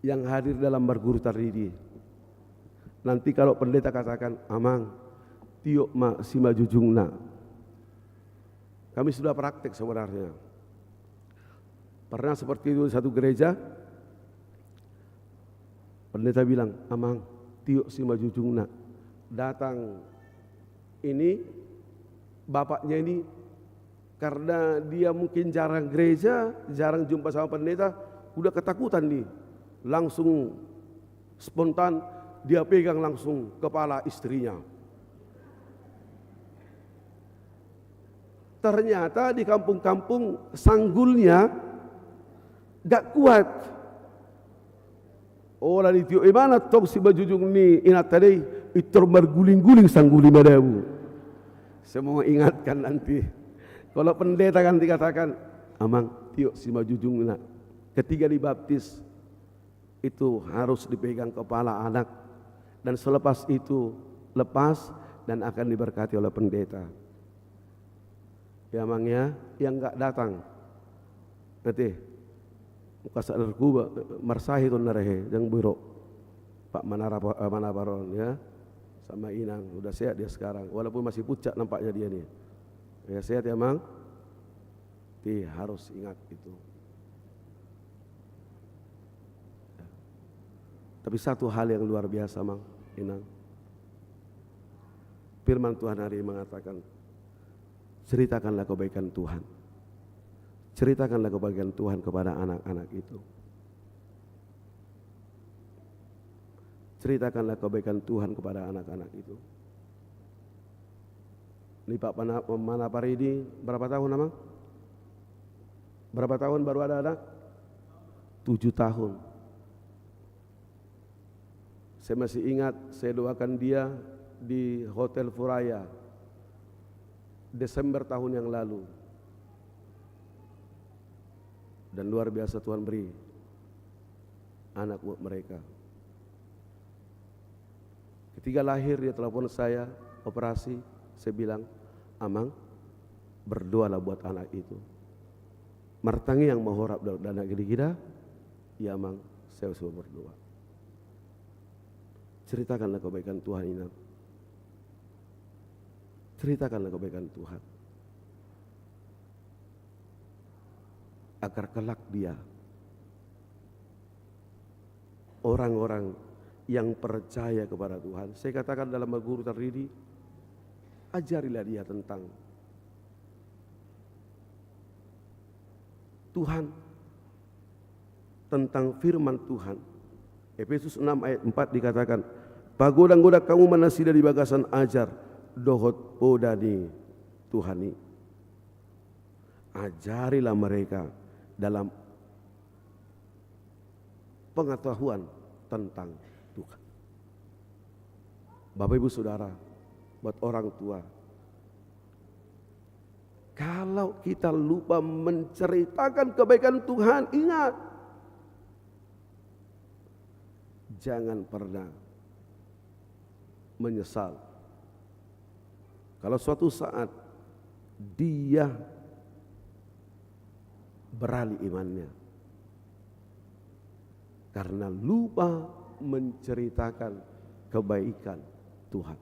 yang hadir dalam marguru tardidi. Nanti kalau pendeta katakan, "Amang, tiop ma simanjujungna." Kami sudah praktek sebenarnya. Pernah seperti itu di satu gereja, pendeta bilang, "Amang, tiop simanjujungna." Datang ini, bapaknya ini, karena dia mungkin jarang gereja, jarang jumpa sama pendeta, udah ketakutan nih. Langsung spontan dia pegang langsung kepala istrinya. Ternyata di kampung-kampung sanggulnya gak kuat. Olo, ditiop ibana tong simanjujung ni inanta i, intor marguling-guling sangguli madabu. Saya mau ingatkan nanti, kalau pendeta kan dikatakan, "Amang, tiop simanjujungna." Ketika dibaptis, itu harus dipegang kepala anak. Dan selepas itu, lepas dan akan diberkati oleh pendeta. Ya, Amang, ya, yang nggak datang. Nanti, kasar narkoba, marsahit on narehe, yang biro. Pak Manara, eh, Manabar on, ya. Sama Inang, udah sehat dia sekarang. Walaupun masih pucat nampaknya dia nih. Ya, sehat ya, Mang? Ti harus ingat itu. Ya. Tapi satu hal yang luar biasa, Mang, Inang. Firman Tuhan hari ini mengatakan, "Ceritakanlah kebaikan Tuhan. Ceritakanlah kebaikan Tuhan kepada anak-anak itu." Ceritakanlah kebaikan Tuhan kepada anak-anak itu. Ini Pak Mana-, Manapar ini berapa tahun, Amang? Berapa tahun baru ada anak? Tujuh tahun. Saya masih ingat, saya doakan dia di Hotel Furaya, Desember tahun yang lalu. Dan luar biasa, Tuhan beri anak buat mereka. Ketika lahir, dia telepon saya, operasi, saya bilang, "Amang, berdoalah buat anak itu." Martangiang ma ho rap dohot anak i, "Iya, Amang, saya sudah berdoa." Ceritakanlah kebaikan Tuhan, Inang. Ceritakanlah kebaikan Tuhan. Agar kelak dia, orang-orang yang percaya kepada Tuhan, saya katakan dalam Maguru Taridi, ajarilah dia tentang Tuhan, tentang firman Tuhan. Efesus enam ayat empat dikatakan, "Pagodang-godang hamu ma nasida di bagasan ajar dohot poda ni Tuhan i." Ajarilah mereka dalam pengetahuan tentang Tuhan. Bapak, Ibu, Saudara, buat orang tua, kalau kita lupa menceritakan kebaikan Tuhan, ingat, jangan pernah menyesal kalau suatu saat dia beralih imannya karena lupa menceritakan kebaikan Tuhan.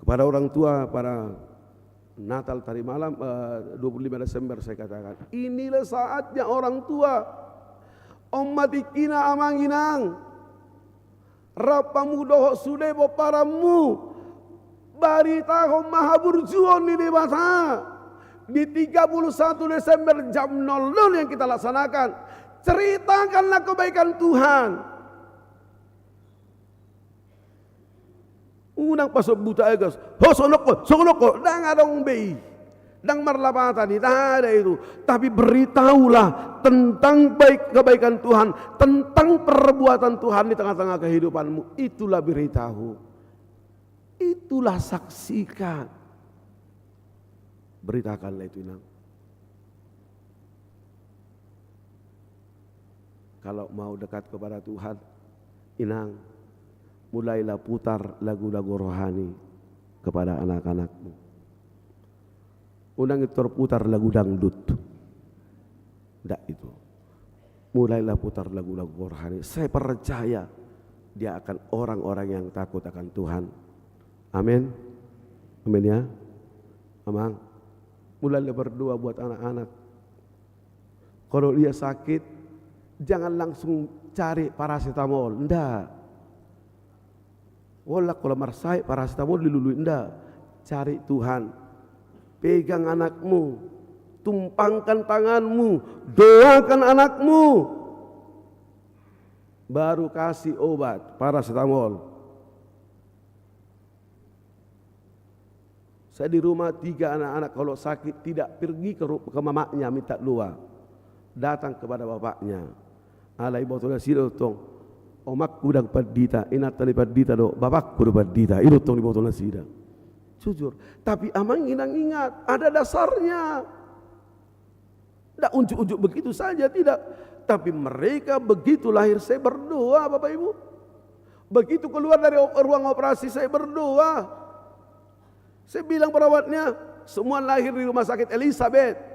Kepada orang tua pada Natal tadi malam, eh, dua puluh lima Desember, saya katakan, inilah saatnya orang tua. On ma tingkina, Amang, Inang, rap hamu dohot sude pomparanmu, baritahon ma haburjuon ni Debata. Di tiga puluh satu Desember jam nol nol yang kita laksanakan, ceritakanlah kebaikan Tuhan. Unang pasombu taegas, "Ho, songon on ho, songon on ho." Ndang adong be i. Ndang marlapatan i, ndada itu. Tapi beritahulah tentang baik, kebaikan Tuhan, tentang perbuatan Tuhan di tengah-tengah kehidupanmu. Itulah beritahu. Itulah saksikan. Beritakanlah itu, Inang. Kalau mau dekat kepada Tuhan, Inang, mulailah putar lagu-lagu rohani kepada anak-anakmu. Unang intor putar lagu dangdut. Ndak itu. Mulailah putar lagu-lagu rohani. Saya percaya dia akan orang-orang yang takut akan Tuhan. Amin. Amin ya. Amang, mulailah berdoa buat anak-anak. Kalau dia sakit, jangan langsung cari parasetamol. Ndak. Olat, kalau marsahit parasetamol dilului, ndak. Cari Tuhan. Pegang anakmu. Tumpangkan tanganmu. Doakan anakmu. Baru kasih obat parasetamol. Saya di rumah, tiga anak-anak kalau sakit tidak pergi ke ru-, ke mamaknya minta doa. Datang kepada bapaknya. Alai diboto nasida do tong, omakku ndang pandita, inanta ni pandita do, bapakku do pandita, i do tong diboto nasida. Jujur. Tapi amang inang ingat, ada dasarnya. Tidak unjuk-unjuk begitu saja, tidak. Tapi mereka begitu lahir, saya berdoa, Bapak Ibu. Begitu keluar dari op-, ruang operasi, saya berdoa. Saya bilang perawatnya, semua lahir di rumah sakit Elizabeth.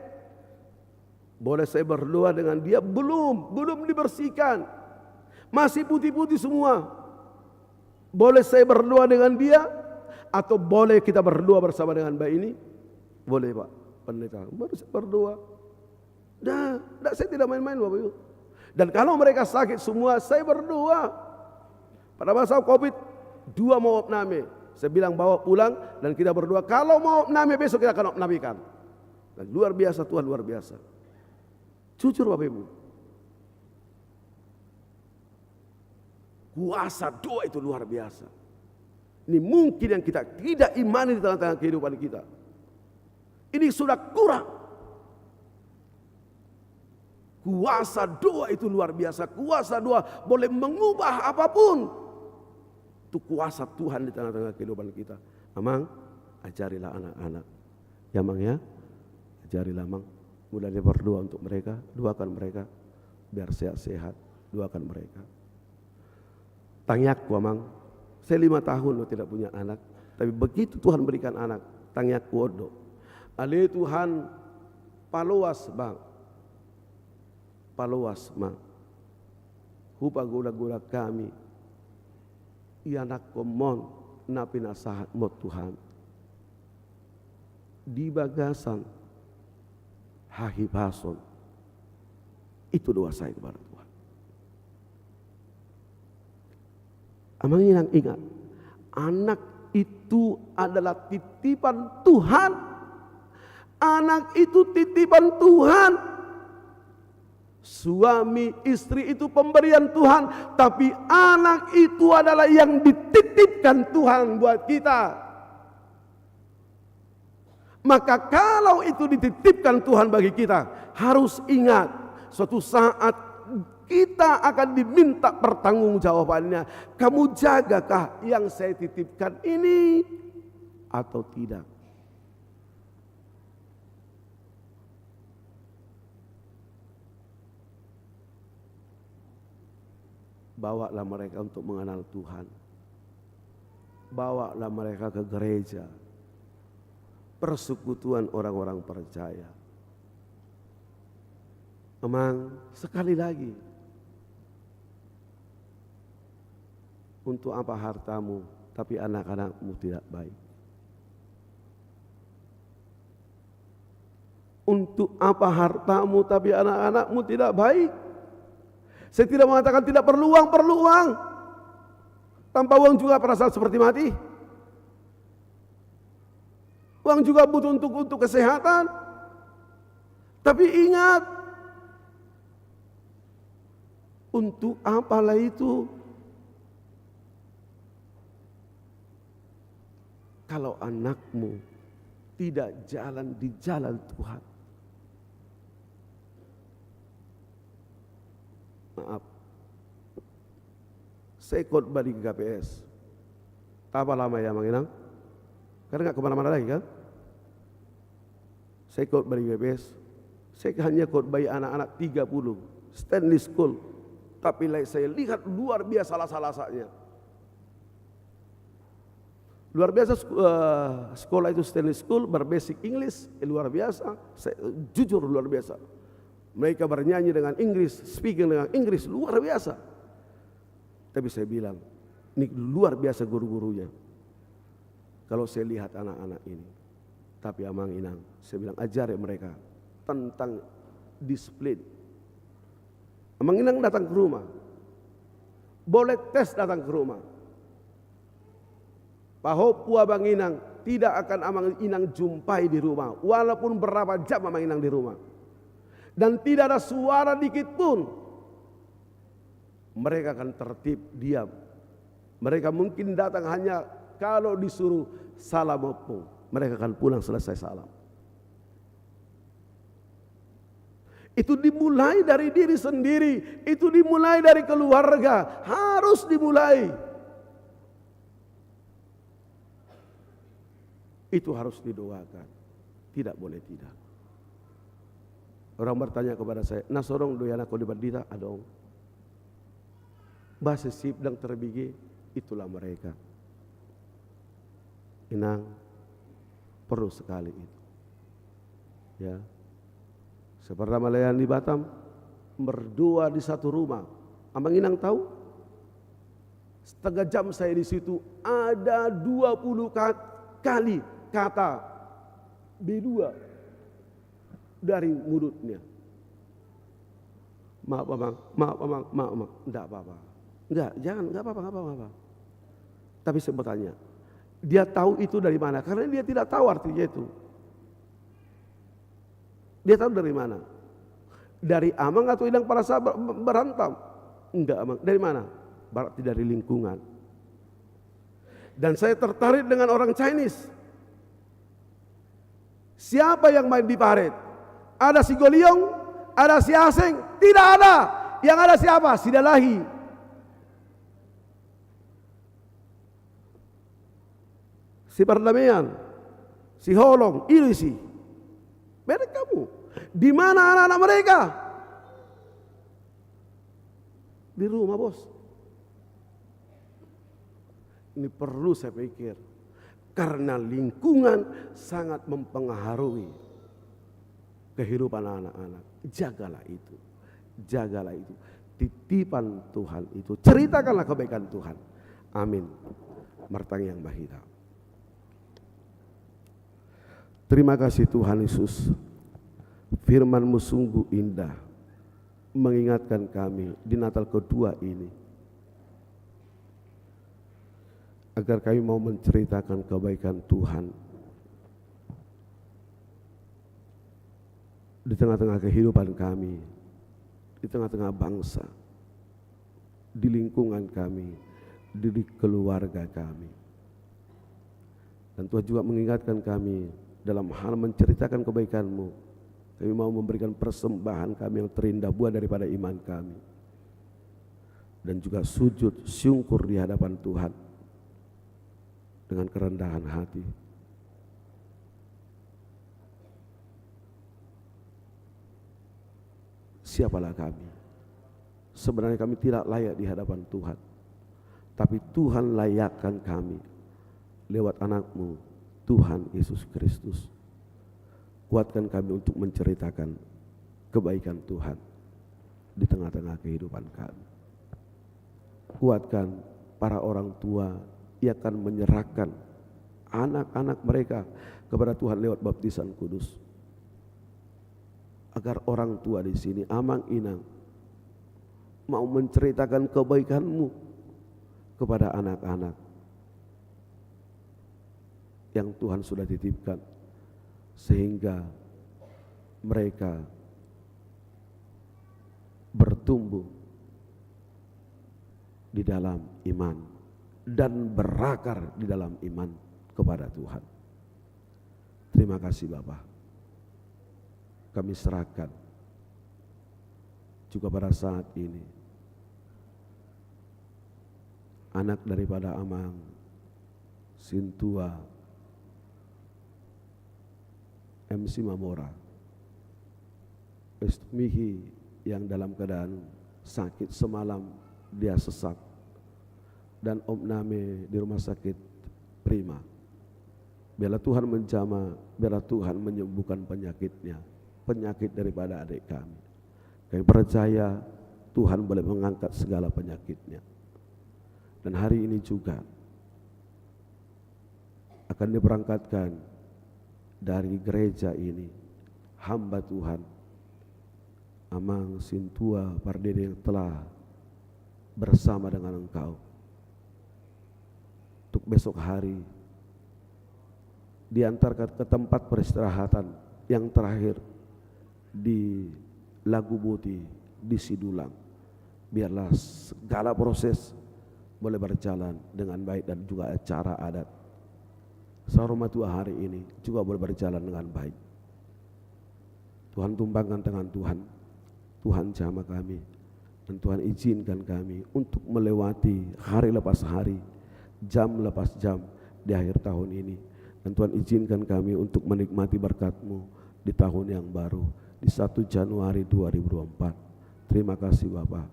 Boleh saya berdoa dengan dia? Belum, belum dibersihkan. Masih putih-putih semua. Boleh saya berdoa dengan dia? Atau boleh kita berdoa bersama dengan bayi ini? Boleh, Pak Pendeta. Baru saya berdoa. Dah, dah, saya tidak main-main, Bapak Ibu. Dan kalau mereka sakit semua, saya berdoa. Pada masa covid, dua mau opname. Saya bilang, "Bawa pulang dan kita berdoa. Kalau mau opname, besok kita akan opnamekan." Dan luar biasa, Tuhan luar biasa. Jujur, Bapak Ibu. Kuasa doa itu luar biasa. Ini mungkin yang kita tidak imani di tengah-tengah kehidupan kita. Ini sudah kurang. Kuasa doa itu luar biasa. Kuasa doa boleh mengubah apapun. Itu kuasa Tuhan di tengah-tengah kehidupan kita. Amang, ajarilah anak-anak. Ya, Mang, ya. Ajarilah, Mang. Mulai dari berdoa untuk mereka, doakan mereka biar sehat-sehat. Doakan mereka. Tangiangku, Amang, saya lima tahun loh tidak punya anak. Tapi begitu Tuhan berikan anak, tangiangku on do. Ale Tuhan, paloas ma. Paloas ma. Hupagolang-golang hami. IanakhonMu on na pinasahatMu on, Tuhan. Di bagasan hahipason. Itu doa saya kepada Tuhan. Amang inang ingat, anak itu adalah titipan Tuhan. Anak itu titipan Tuhan. Suami istri itu pemberian Tuhan, tapi anak itu adalah yang dititipkan Tuhan buat kita. Maka kalau itu dititipkan Tuhan bagi kita, harus ingat, suatu saat kita akan diminta pertanggungjawabannya. Kamu jagakah yang saya titipkan ini atau tidak? Bawalah mereka untuk mengenal Tuhan. Bawalah mereka ke gereja, persekutuan orang-orang percaya. Amang, sekali lagi, untuk apa hartamu, tapi anak-anakmu tidak baik? Untuk apa hartamu, tapi anak-anakmu tidak baik? Saya tidak mengatakan tidak perlu uang, perlu uang. Tanpa uang juga perasaan seperti mati. Uang juga butuh untuk, untuk kesehatan. Tapi ingat, untuk apalah itu? Kalau anakmu tidak jalan di jalan Tuhan. Maaf. Saya khotbah di G K P S. Tapa lama ya, Amang Inang? Karena nggak kemana-mana lagi, kan? Saya khotbah di G K P S. Saya hanya khotbahi anak-anak tiga puluh. Stanley School. Tapi lai saya lihat luar biasa lasa-lasanya. Luar biasa sek-, eh, sekolah itu, Stanley School, berbasic English, eh, luar biasa. Saya, jujur, luar biasa. Mereka bernyanyi dengan Inggris, speaking dengan Inggris, luar biasa. Tapi saya bilang, ini luar biasa guru-gurunya. Kalau saya lihat anak-anak ini. Tapi Amang Inang, saya bilang, ajari mereka tentang disiplin. Amang Inang datang ke rumah. Boleh tes datang ke rumah. Pahompu Amang Inang, tidak akan Amang Inang jumpai di rumah. Walaupun berapa jam Amang Inang di rumah. Dan tidak ada suara dikit pun. Mereka akan tertib, diam. Mereka mungkin datang hanya kalau disuruh salam ompung. Mereka akan pulang selesai salam. Itu dimulai dari diri sendiri, itu dimulai dari keluarga, harus dimulai. Itu harus didoakan. Tidak boleh tidak. Orang bertanya kepada saya, "Na so adong do ianakhon di pandita?" "Adong." Base sip dang terbigi, itulah mereka. Inang, perlu sekali itu. Ya. Saya pernah melayani di Batam, berdoa di satu rumah. Amang inang tahu? Setengah jam saya di situ, ada dua puluh ka-, kali kata B dua dari mulutnya. "Maaf, Amang, maaf, Amang, maaf, Amang." "Nggak apa-apa." "Nggak, jangan, nggak apa-apa, nggak apa-apa, nggak apa-apa." Tapi saya mau tanya, dia tahu itu dari mana? Karena dia tidak tahu artinya itu. Dia tahu dari mana? Dari amang atau inang pada saat ber-, ber-, berantem? Enggak, Amang. Dari mana? Berarti dari lingkungan. Dan saya tertarik dengan orang Chinese. Siapa yang main di paret? Ada si Goliong, ada si Aseng? Tidak ada. Yang ada siapa? Si Dalahi. Si Pardamaian, si Holong, iri si. Mereka mu. Di mana anak-anak mereka? Di rumah, Bos. Ini perlu saya pikir. Karena lingkungan sangat mempengaruhi kehidupan anak-anak. Jagalah itu. Jagalah itu. Titipan Tuhan itu. Ceritakanlah kebaikan Tuhan. Amin. Martangiang ma hita. Terima kasih Tuhan Yesus. Firman-Mu sungguh indah mengingatkan kami di Natal kedua ini. Agar kami mau menceritakan kebaikan Tuhan di tengah-tengah kehidupan kami, di tengah-tengah bangsa, di lingkungan kami, di, di keluarga kami. Dan Tuhan juga mengingatkan kami dalam hal menceritakan kebaikan-Mu. Kami mau memberikan persembahan kami yang terindah, buah daripada iman kami. Dan juga sujud syukur di hadapan Tuhan dengan kerendahan hati. Siapalah kami? Sebenarnya kami tidak layak di hadapan Tuhan. Tapi Tuhan layakkan kami lewat Anak-Mu, Tuhan Yesus Kristus. Kuatkan kami untuk menceritakan kebaikan Tuhan di tengah-tengah kehidupan kami. Kuatkan para orang tua yang akan menyerahkan anak-anak mereka kepada Tuhan lewat baptisan kudus. Agar orang tua di sini, amang inang, mau menceritakan kebaikan-Mu kepada anak-anak yang Tuhan sudah titipkan, sehingga mereka bertumbuh di dalam iman dan berakar di dalam iman kepada Tuhan. Terima kasih, Bapa. Kami serahkan juga pada saat ini anak daripada Amang Sintua M C Mamora, Estumihi, yang dalam keadaan sakit, semalam dia sesat, dan Om Name di rumah sakit Prima. Biarlah Tuhan menjamah, biarlah Tuhan menyembuhkan penyakitnya, penyakit daripada adik kami. Kami percaya Tuhan boleh mengangkat segala penyakitnya. Dan hari ini juga akan diberangkatkan dari gereja ini hamba Tuhan, Amang Sintua Pardede, yang telah bersama dengan engkau untuk besok hari diantarkan ke tempat peristirahatan yang terakhir di Laguboti, di Sidulang. Biarlah segala proses boleh berjalan dengan baik dan juga acara adat Saur Matua hari ini juga boleh berjalan dengan baik. Tuhan tumpangkan tangan Tuhan. Tuhan, jamah kami. Dan Tuhan, izinkan kami untuk melewati hari lepas hari, jam lepas jam di akhir tahun ini. Dan Tuhan, izinkan kami untuk menikmati berkat-Mu di tahun yang baru, di satu Januari dua ribu dua puluh empat. Terima kasih, Bapa.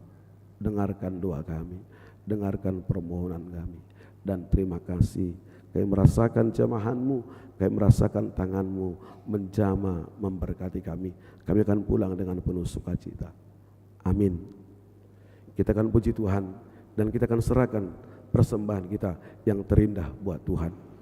Dengarkan doa kami, dengarkan permohonan kami. Dan terima kasih, kami merasakan jamahan-Mu, kami merasakan tangan-Mu menjamah, memberkati kami. Kami akan pulang dengan penuh sukacita. Amin. Kita akan puji Tuhan dan kita akan serahkan persembahan kita yang terindah buat Tuhan.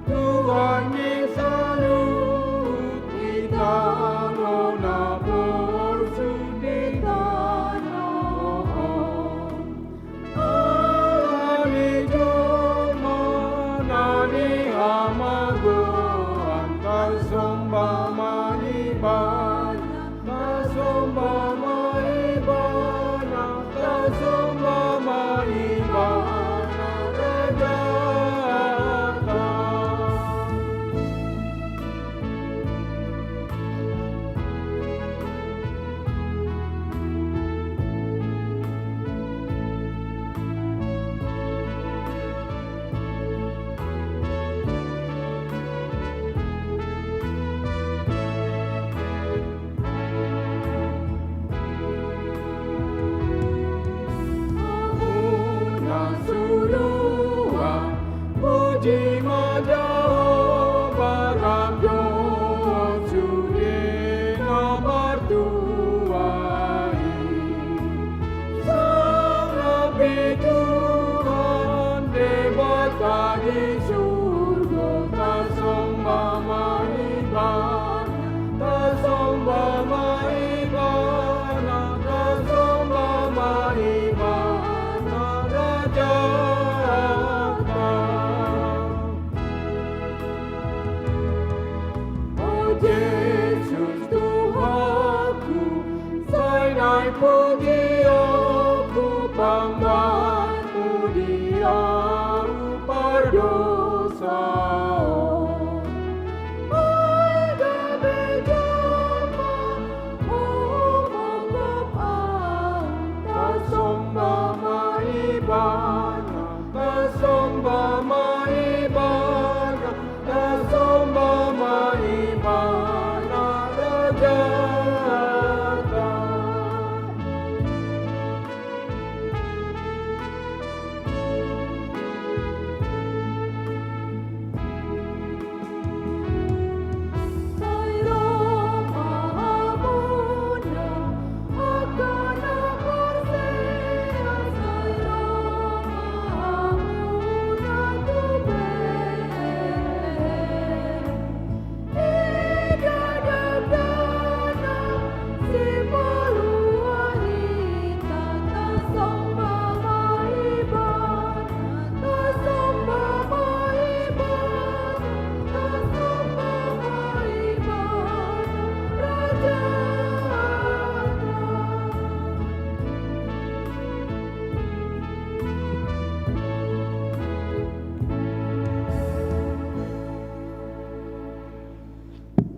Tuhan ni saluhut di tano na porsuk di tano on. Ala ni jolma na nihamagoan, tarsomba ma Ibana. Tarsomba ma Ibana, tarsomba ma Ibana, Rajanta. Hamuna suruan, puji ma Jahowa, rap dohot sude na martua i. Sangap i Tuhan Debata di surgo, tarsomba ma Ibana, tarsomba ma Ibana, tarsomba ma Ibana, Rajanta. O Jesus Tuhanku, sai naeng pujionku pambahenMu di ahu pardosa on. Ai gabe jolma, mongop ahu, tarsomba ma Ibana, tarsomba ma Ibana, tarsomba ma Ibana, Rajanta.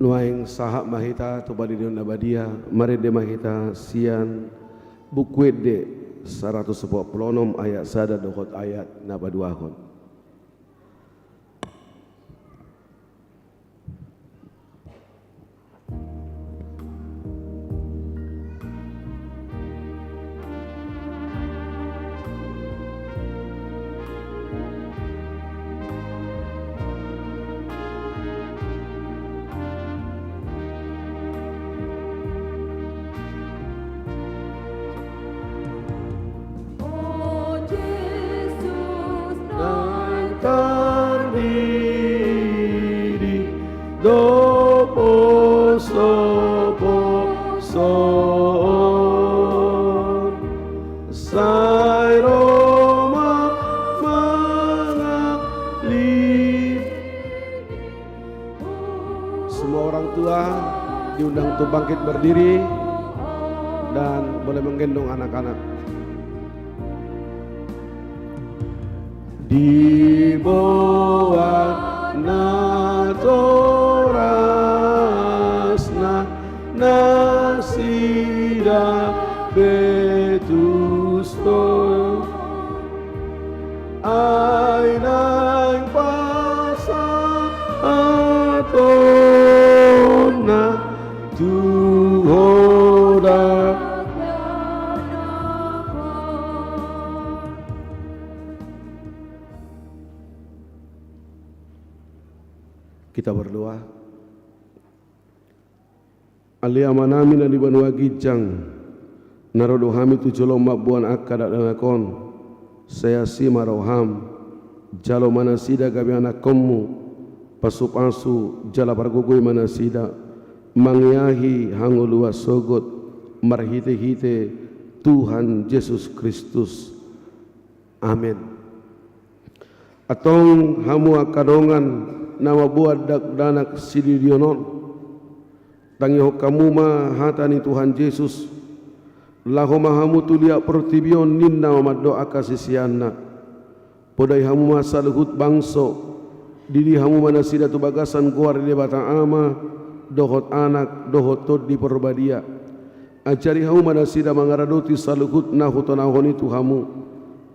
Nuaeng sahat ma hita tu pangidoan na badia, marende ma hita sian Buku Ende saratus opat pulu onom ayat sada dohot ayat na paduahon. Bangkit berdiri dan boleh menggendong anak-anak. Diboan natorasna nasida vetus do. Ai naeng pasahatonna tu Ho da. Kita berdoa. Ale Amanami na di banua ginjang, na ro do hami tu jolom mamboan angka dakdanak on, sai asi ma roham, jalo ma nasida gabe anakkonmu, pasupasu jala pargogoi ma nasida, mangiahi hangoluan sogot, marhitehite Tuhan Jesus Kristus. Amen. Antong hamu angka dongan na mamboan dakdanak sididion on, tangihon hamu ma hata ni Tuhan Jesus. Laho ma hamu tu liat portibi on, ninna ma mandok angka siseanna. Podai hamu ma saluhut bangso, didi hamu ma nasida tu bagasan goar ni Debata Ama, dohot Anak, dohot Tondi Porbadia. Ajari hamu ma nasida mangaradoti saluhut na hutonahon i tu hamu.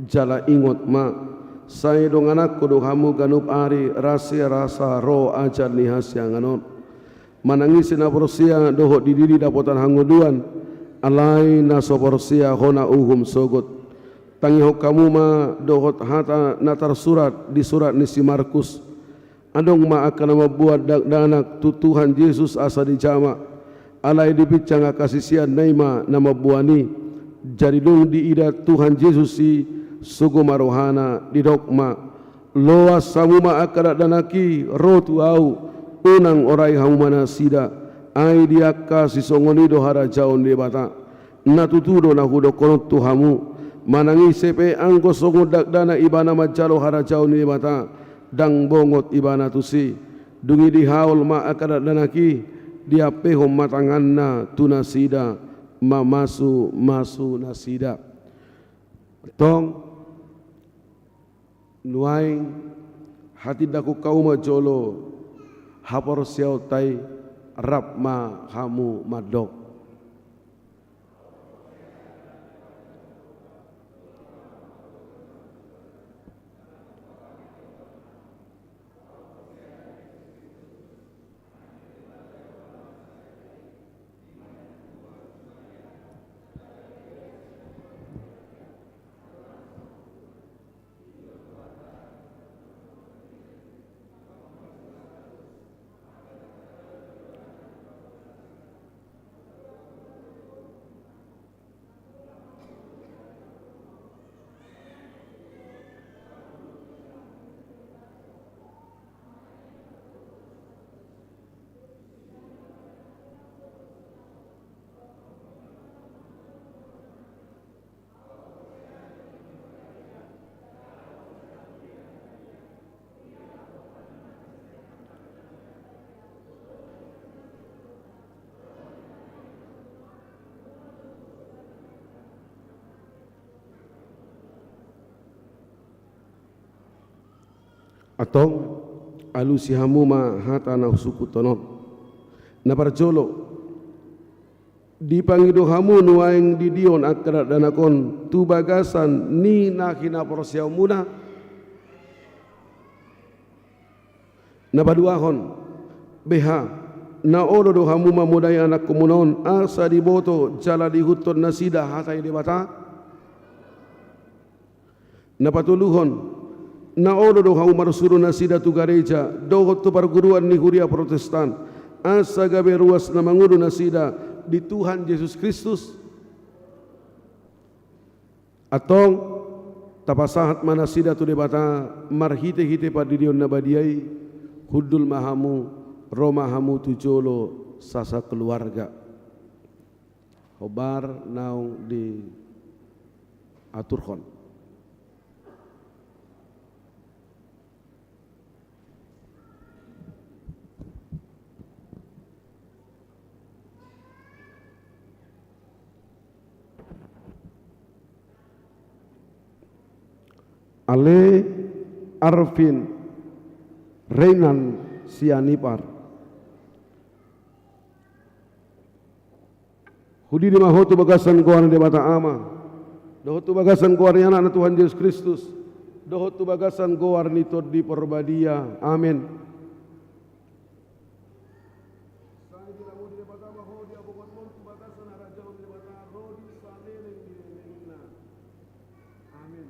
Jala ingot ma, sai dongananku do hamu ganup ari, rase rasa ro ajal ni hasiangan on. Manang ise na porsea dohot dididi dapotan hangoluan, alai na so porsea hona uhum sogot. Tangihon hamu ma dohot hata na tarsurat di surat ni si Markus. Adong ma angka na mamboan dakdanak tu Tuhan Jesus asa dijama, alai dipinsang angka siseanna i ma na mamboan i. Jadi dung diida Tuhan Jesus i, sogo ma rohana, didok ma, loas hamu ma angka dakdanak i ro tu ahu, unang orai hamu ma nasida, ai di angka sisongon i do harajaon ni Debata. Na tutu do na hudokkon on tu hamu, manang ise pe anggo songon dakdanak ibana manjalo harajaon ni Debata, ndang bongot ibana tusi. Dung i dihaol ma angka dakdanak i, diampehon ma tanganna tu nasida, mamasumasu nasida. Antong, nuaeng hatindangkon hamu ma jolo haporseaonta i, rap ma hamu mandok. Antong, alusi hamu ma hata na husungkunhon on. Na parjolo, dipangido hamu nuaeng didion angka dakdanak on tu bagasan ni na hinaporseaonmuna? Na paduahon, beha, na olo do hamu mamodai anakkonmuna on asa diboto jala diihuthon nasida hata ni Debata? Na patoluhon, na olo do hamu marsuru nasida tu gareja dohot tu parguruan ni huria Protestan, asa gabe ruas na mangolu nasida di Tuhan Jesus Kristus? Antong, tapasahat ma nasida tu Debata marhitehite pandidion na badia i, hundul ma hamu, ro ma hamu tu jolo sasakeluarga. Hombar naung diaturhon. Ale Arvin Renan Sianipar. Hudidi ma ho tu bagasan goar ni Debata Ama, dohot tu bagasan goar ni Anakna Tuhan Jesus Kristus, dohot tu bagasan goar ni Tondi Porbadia. Amen. Sai diramoti Debata ma ho di abogatmon tu bagasan harajaon ni Debata, ro di saleleng ni lelengna. Amen.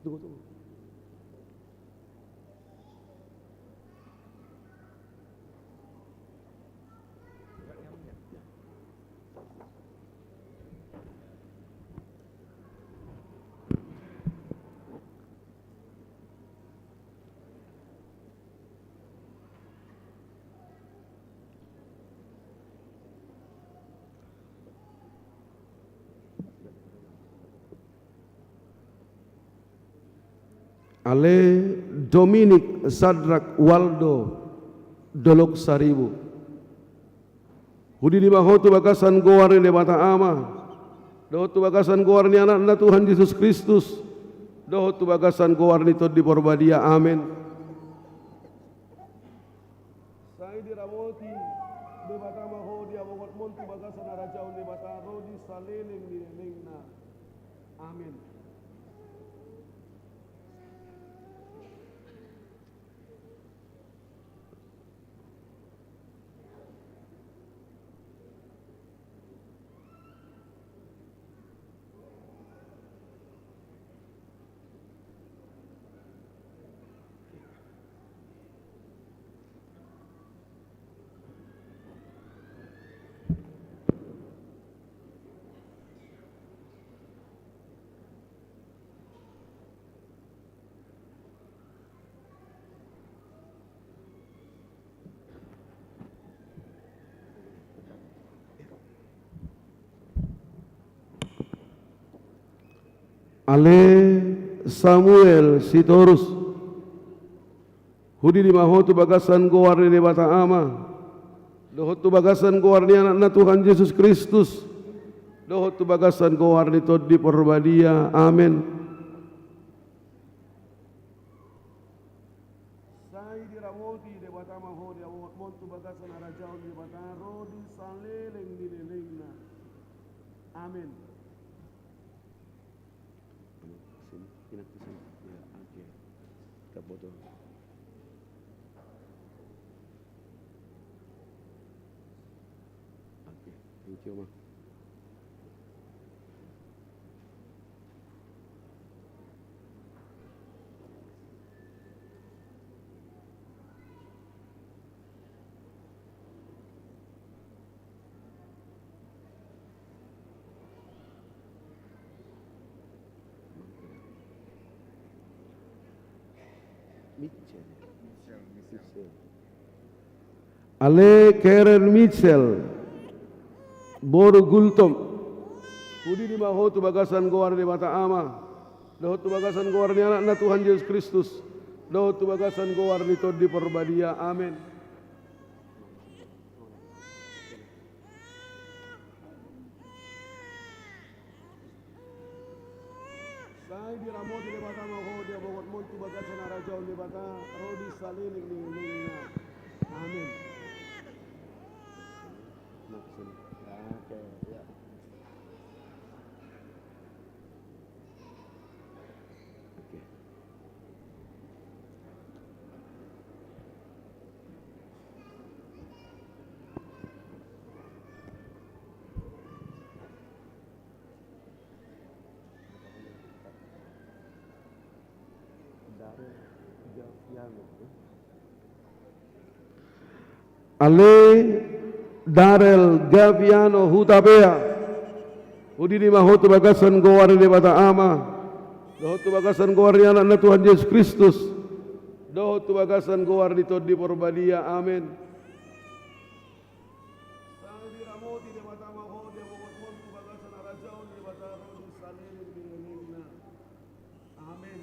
Tunggu, tunggu. Ale Dominik Sadrak Waldo Dolok Saribu. Hudidi ma ho tu bagasan goar ni Debata Ama, dohot tu bagasan goar ni Anakna Tuhan Jesus Kristus, dohot tu bagasan goar ni Tondi Porbadia. Amen. Sai diramoti Debata ma ho di abogatmon tu bagasan harajaon ni Debata, ro di saleleng ni lelengna. Amen. Ale Samuel Sitorus. Hudidi ma ho tu bagasan goar ni Debata Ama, dohot tu bagasan goar ni Anakna Tuhan Jesus Kristus, dohot tu bagasan goar ni Tondi Porbadia. Amen. Sai diramoti Debata ma ho di abogatmon tu bagasan harajaon ni Debata, ro di saleleng ni lelengna. Amen. Sini, pinanti sini. Ya, oke. Kita foto. Oke, thank you, Ma. Mitchell. Mitchell, Mitchell. Mitchell. Ale Karen Mitchell, boru Gultom. Hudidi ma ho tu bagasan goar ni Debata Ama, dohot tu bagasan goar ni Anakna Tuhan Jesus Kristus, dohot tu bagasan goar ni Tondi Porbadia. Amen. Sai diramoti Debata ma ho di abogatmon tu bagasan harajaon ni Debata, ro di saleleng ni lelengna. Amen. Oke, ya. Oke. Ale Darel Gaviano Hutapea. Hudidi ma ho tu bagasan goar ni Debata Ama, dohot tu bagasan goar ni Anakna Tuhan Jesus Kristus, dohot tu bagasan goar ni Tondi Porbadia. Amen. Sai diramoti Debata ma ho di hapogothon tu bagasan harajaon ni Debata ro di saleleng ni lelengna. Amen.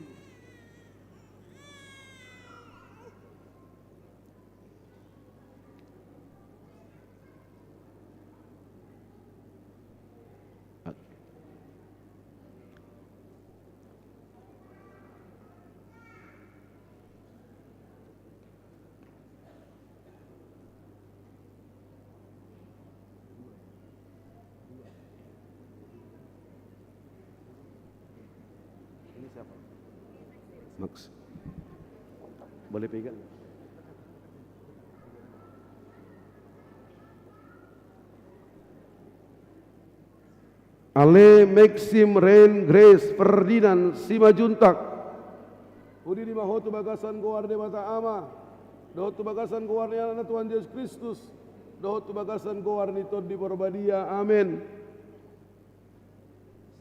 Ini siapa? Max. Boleh pegang? Ale Maxim Rein Grace Ferdinand Simanjuntak. Hudidi ma ho tu bagasan goar ni Debata Ama, dohot tu bagasan goar ni Anakna Tuhan Jesus Kristus, dohot tu bagasan goar ni Tondi Porbadia. Amen.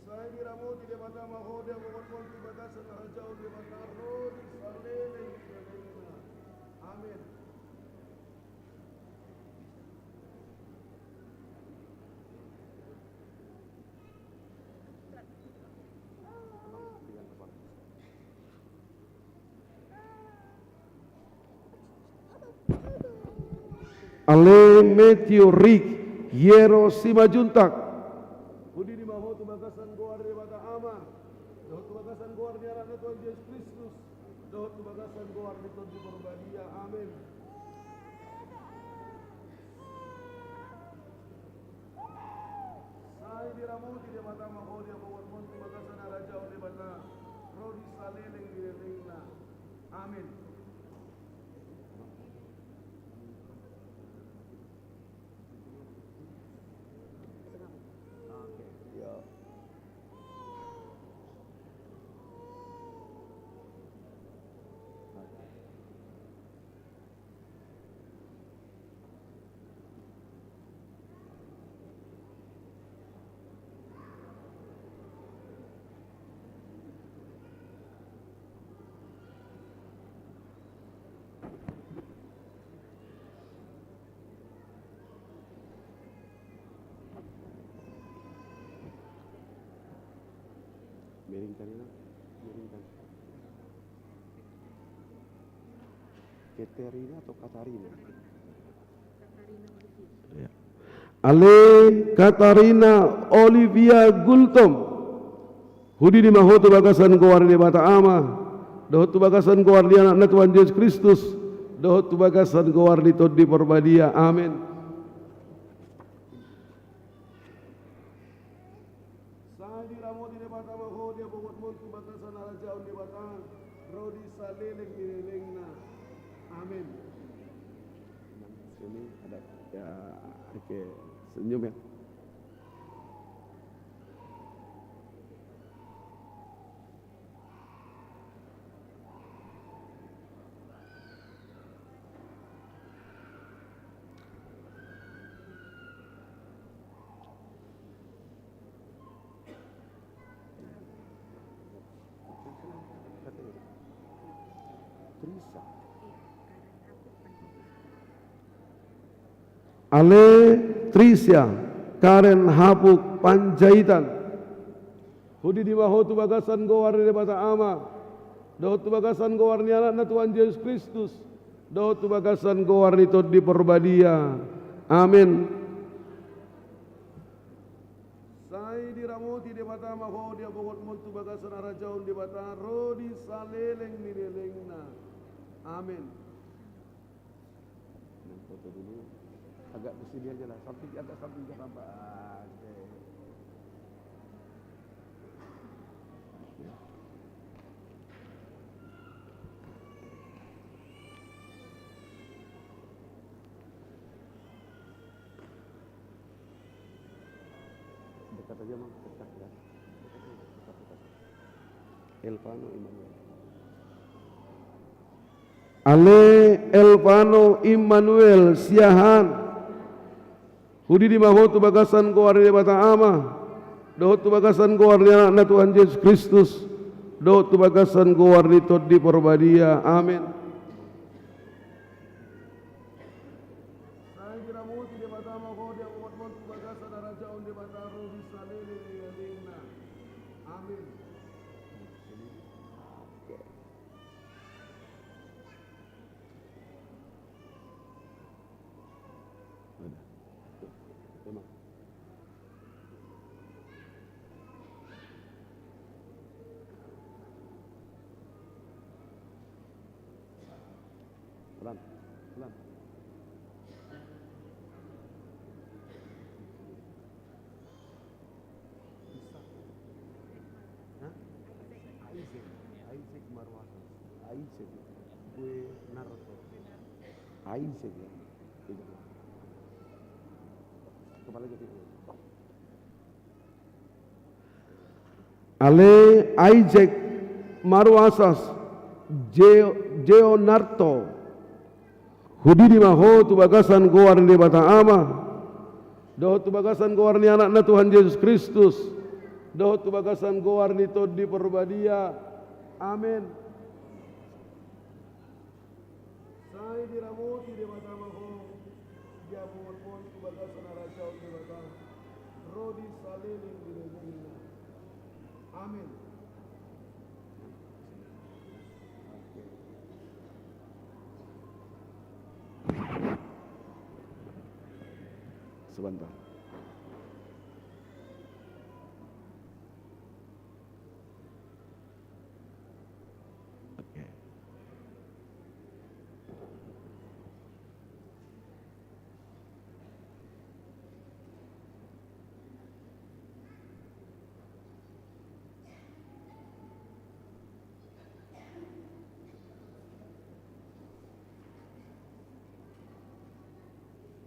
Sai diramoti Debata ma ho di hapogothon tu bagasan harajaon ni Debata ro di saleleng ni lelengna. Amen. Ale Matthew Rick Yero Simanjuntak. Hudidi ma ho tu bagasan goar ni Debata Ama, dohot tu bagasan goar ni Anakna Tuhan Jesus Kristus, dohot tu bagasan goar ni Tondi Porbadia. Amen. Sai diramoti Debata ma ho di hapogothon tu bagasan harajaon ni Debata ro di saleleng ni lelengna. Amen. Miring tadi, no? Miring tadi. Katerina atau Katarina? Ya. Ale Katarina Olivia Gultom. Hudidi ma ho tu bagasan goar ni Debata Ama, dohot tu bagasan goar ni Anakna Tuhan Jesus Kristus, dohot tu bagasan goar ni Tondi Porbadia. Amen. Sai diramoti Debata ma ho di hapogothon tu bagasan harajaon ni Debata ro di saleleng ni lelengna. Amen. Sini ada, ya, oke, senyum ya. Ale Trisha Karen Hapuk Panjaitan. Hudidi ma ho tu bagasan goar ni Debata Ama, dohot tu bagasan goar ni Anakna Tuhan Jesus Kristus, dohot tu bagasan goar ni Tondi Porbadia. Amen. Sai diramoti Debata ma ho di hapogothon tu bagasan harajaon ni Debata ro di saleleng ni lelengna. Amen. Foto dulu. Agak ke sini aja lah, samping, agak samping ke samping. Ah, oke. Dekat aja, Mang, dekat ya. Dekat, dekat, dekat. Elvano Immanuel. Ale Elvano Immanuel Siahaan. Hudidi ma ho tu bagasan goar ni Debata Ama, dohot tu bagasan goar ni Anakna Tuhan Jesus Kristus, dohot tu bagasan goar ni Tondi Porbadia. Amen. Sai diramoti Debata ma ho di hagogoonmon tu bagasan harajaon Debata ro di saleleng ni lelengna. Amen. Pelan, pelan. Isaac. Hah? Isaac. Isaac Marwata. Isaac. Gue Naruto. Isaac ya. Kepala jadi. Ale Isaac Maruasas, Jeo-, Jeonarto, hudidi ma ho tu bagasan goar ni Debata Ama, dohot tu bagasan goar ni Anakna Tuhan Jesus Kristus, dohot tu bagasan goar ni Tondi Porbadia. Amen. Sai diramoti Debata ma ho di hagogoonmon tu bagasan harajaon Debata ro di saleleng ni lelengna. Amen. Sebentar. Oke.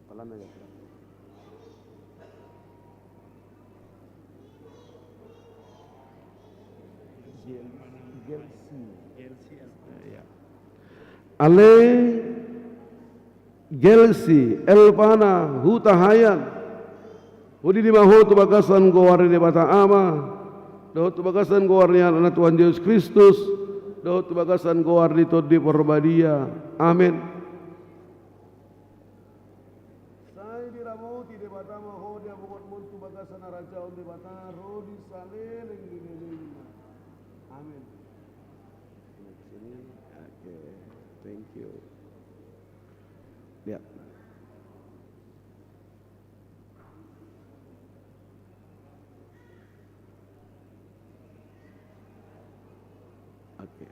Pelan aja, pelan. Gelsi. Gelsi Elvana. Ya. Ale Gelsi Elvana Hutahaean. Hudidi ma ho tu bagasan goar ni Debata Ama, dohot tu bagasan goar ni Anakna Tuhan Jesus Kristus, dohot tu bagasan goar ni Tondi Porbadia. Amen. Sai diramoti Debata ma ho di hagogoonmon tu bagasan harajaon Debata ro di saleleng ni lelengna. Amen. Sini. Oke, thank you. Ya. Oke.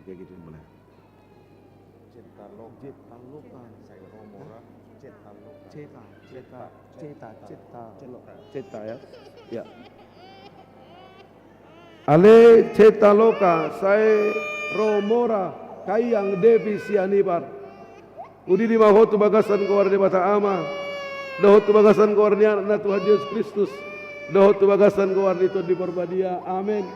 Oke, gitu, boleh. Cetaloka. Cetaloka. Sai ro mora. Cetaloka. Ceta, ceta, ceta, ceta. Ceta, ya. Ya. Ale Cetaloka, sai ro mora, Kayang Devi Sianipar. Hudidi ma ho tu bagasan goar ni Debata Ama, dohot tu bagasan goar ni Anakna Tuhan Jesus Kristus, dohot tu bagasan goar ni Tondi Porbadia. Amen.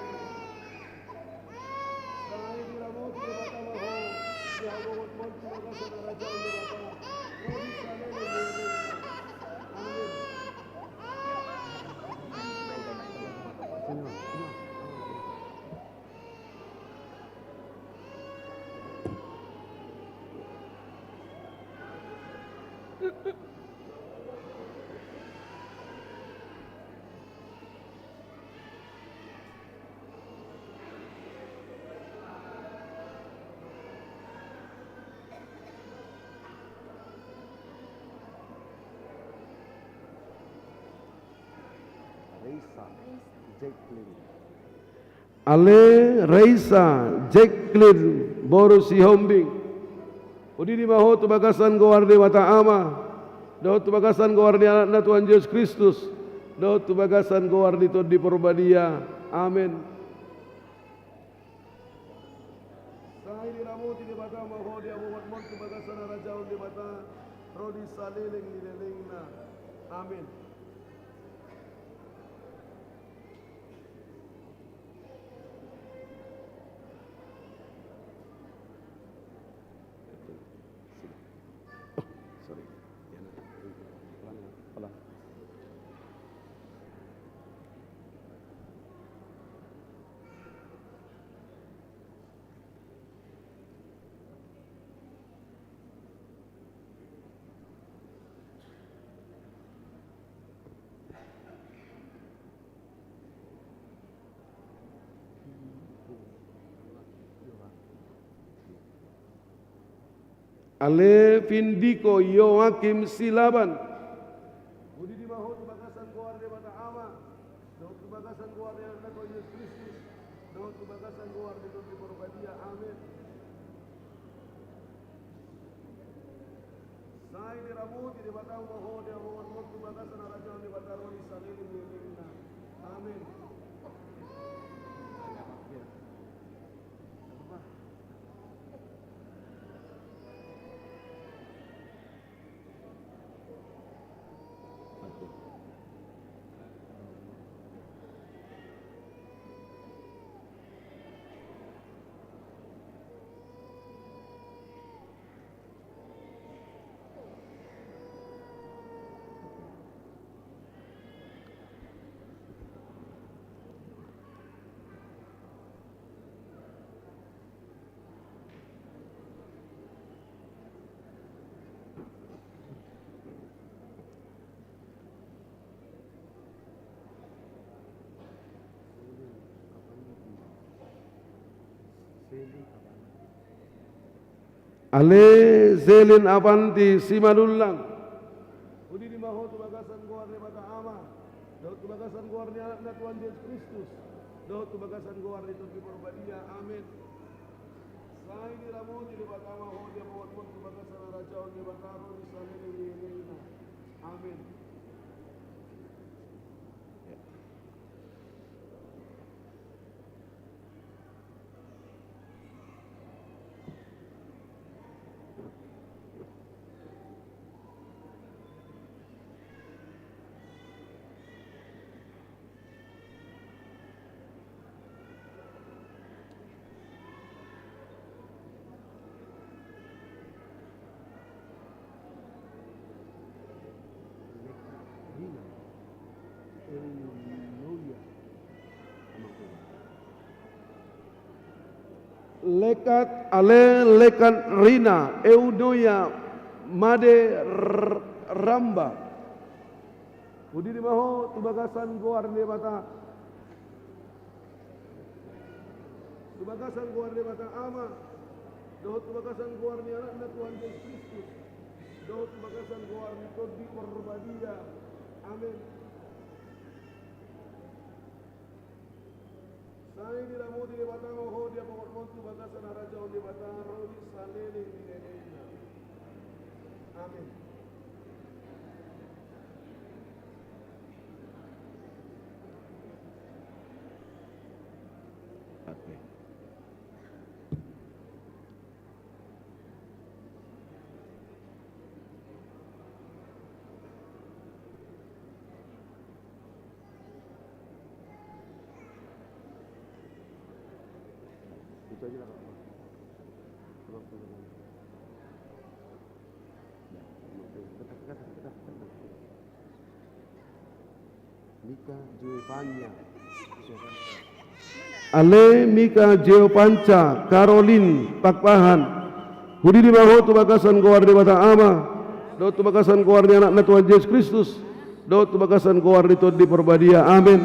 Reisa Jacqueline. Ale Reisa Jacqueline boru Sihombing. Hudidi ma ho tu bagasan goar ni Debata Ama, dohot tu bagasan goar ni Anakna Tuhan Jesus Kristus, dohot tu bagasan goar ni Tondi Porbadia. Amen. Diramoti Debata ma ho di hamu umatmon tu bagasan harajaon Debata, ro di saleleng ni lelengna. Amen. Ale Vindiko Yoakim Silaban. Hudidi ma ho tu bagasan goar ni Debata Ama, dohot tu bagasan goar ni Anakna Tuhan Jesus Kristus, dohot tu bagasan goar ni Tondi Porbadia. Amen. Sai diramoti Debata ma ho di hamu umatmon tu bagasan harajaon Debata, ro di saleleng ni lelengna. Amen. Ale Selin Avanti Simanullang. Hudidi ma ho tu bagasan goar ni Debata Ama, dohot tu bagasan goar ni Anakna Tuhan Jesus Kristus, dohot tu bagasan goar ni Tondi Porbadia. Amen. Sai diramoti Debata ma ho di hamu umatmon tu bagasan harajaon Debata, ro di saleleng ni lelengna. Amen. Lekat, ale Lekat Rina Eudoya Made R-, Ramba. Hudidi ma ho tu bagasan goar ni Debata, tu bagasan goar ni Debata Ama, dohot tu bagasan goar ni Anakna Tuhan Jesus Kristus, dohot tu bagasan goar ni Tondi Porbadia. Amen. Sai diramoti Debata ma ho di hamu umatmon tu bagasan harajaon Debata, ro di saleleng ni lelengna. Amen. Amen. Mika Joe Panya. Ale Mika Joe Panca, Karolin Pakpahan. Hudidi ma ho tu bagasan goar ni Debata Ama, dohot tu bagasan goar ni Anakna Tuhan Jesus Kristus, dohot tu bagasan goar ni Tondi Porbadia. Amen.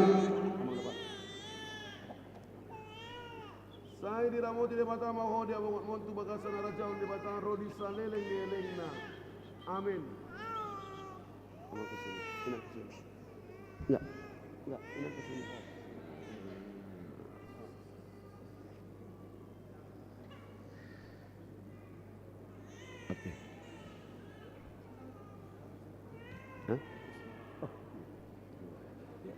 Sai diramoti Debata ma ho di hamu umatmon tu bagasan harajaon Debata, ro di saleleng ni lelengna. Amen. Inang ke sini. Inang ke sini. Enggak. Enggak, inang ke sini. Oke. Hah? Oh. Ya.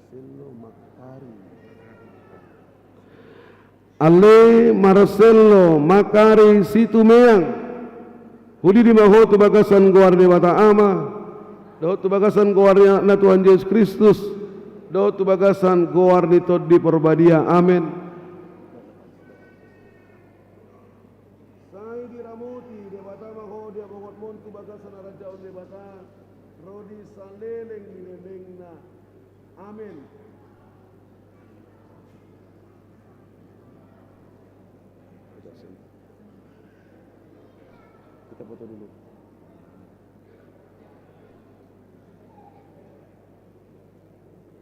Marcelo Makari. Ale Marcelo Makari Situmeang. Hudidi ma ho tu bagasan goar ni Debata Ama, dohot tu bagasan goar ni Anakna Tuhan Jesus Kristus, dohot tu bagasan goar ni Tondi Porbadia. Amen. Sai diramoti Debata ma ho di hamonggotmon tu bagasan harajaon ni Debata, ro di saleleng ni lelengna. Amen. Kita foto dulu.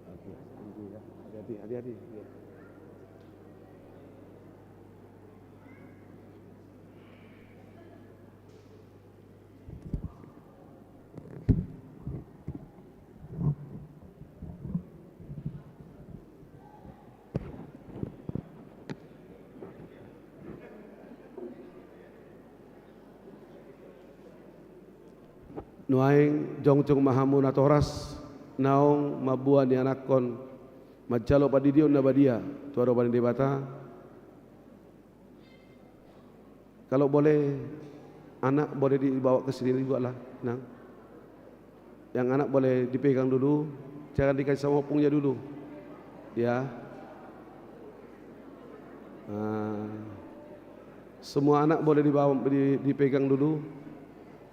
Oke, thank you ya. Hati-hati, hati-hati. Nuaeng jongjong ma hamu natoras naung mamboan ianakhon manjalo pandidion na badia tu adopan ni Debata. Kalau boleh, anak boleh dibawa ke sini juga lah, Nang. Yang anak boleh dipegang dulu, jangan dikasih sama opungnya dulu. Ya. Nah, semua anak boleh dibawa, di-, dipegang dulu.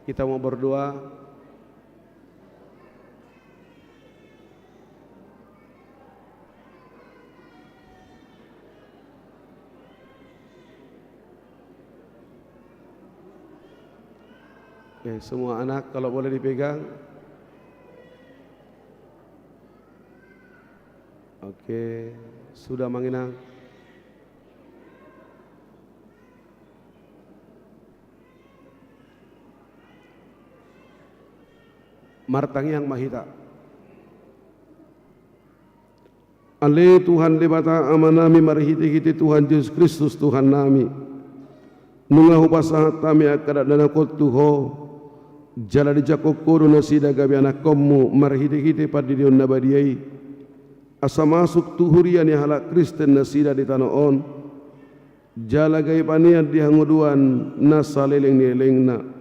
Kita mau berdoa. Oke, semua anak kalau boleh dipegang. Oke, sudah, Amang Inang. Martangiang ma hita. Ale Tuhan Debata Amanami, marhitehite Tuhan Jesus Kristus Tuhannami, nunga hupasahat hami angka dakdanak on tu Ho, jala dijangkon Ho do nasida gabe anakhonMu marhitehite pandidion na badia i, asa masuk tu huria ni halak Kristen nasida di tano on, jala gabe panean di hangoluan na saleleng ni lelengna.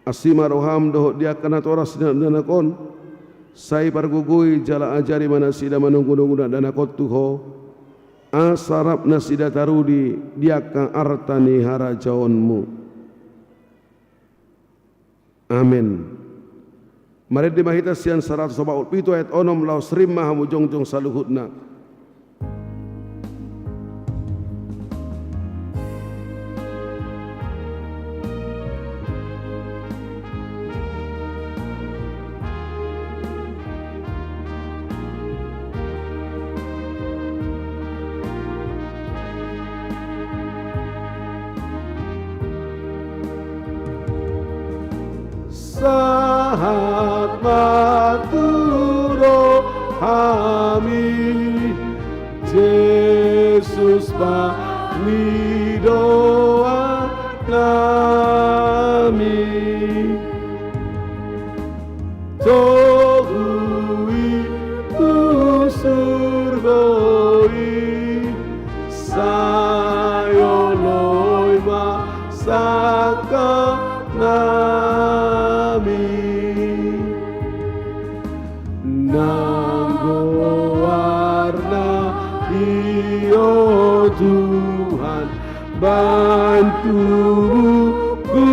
Asi ma rohaM dohot di angka natoras ni dakdanak on, sai pargogoi jala ajari ma nasida manonggunonggu dakdanak on tu Ho, asa rap nasida taruli di angka arta ni harajaonMu. Amen. Marende ma hita sian saratus opat pulu pitu ayat onom laos rim ma hamu jongjong saluhutna. Sahat ma tu rohami, Jesus pangidoannami. Togu i tu surgo i, sai oloi ma sangkapnami. Nang goarna i, o Tuhan, baen tubuku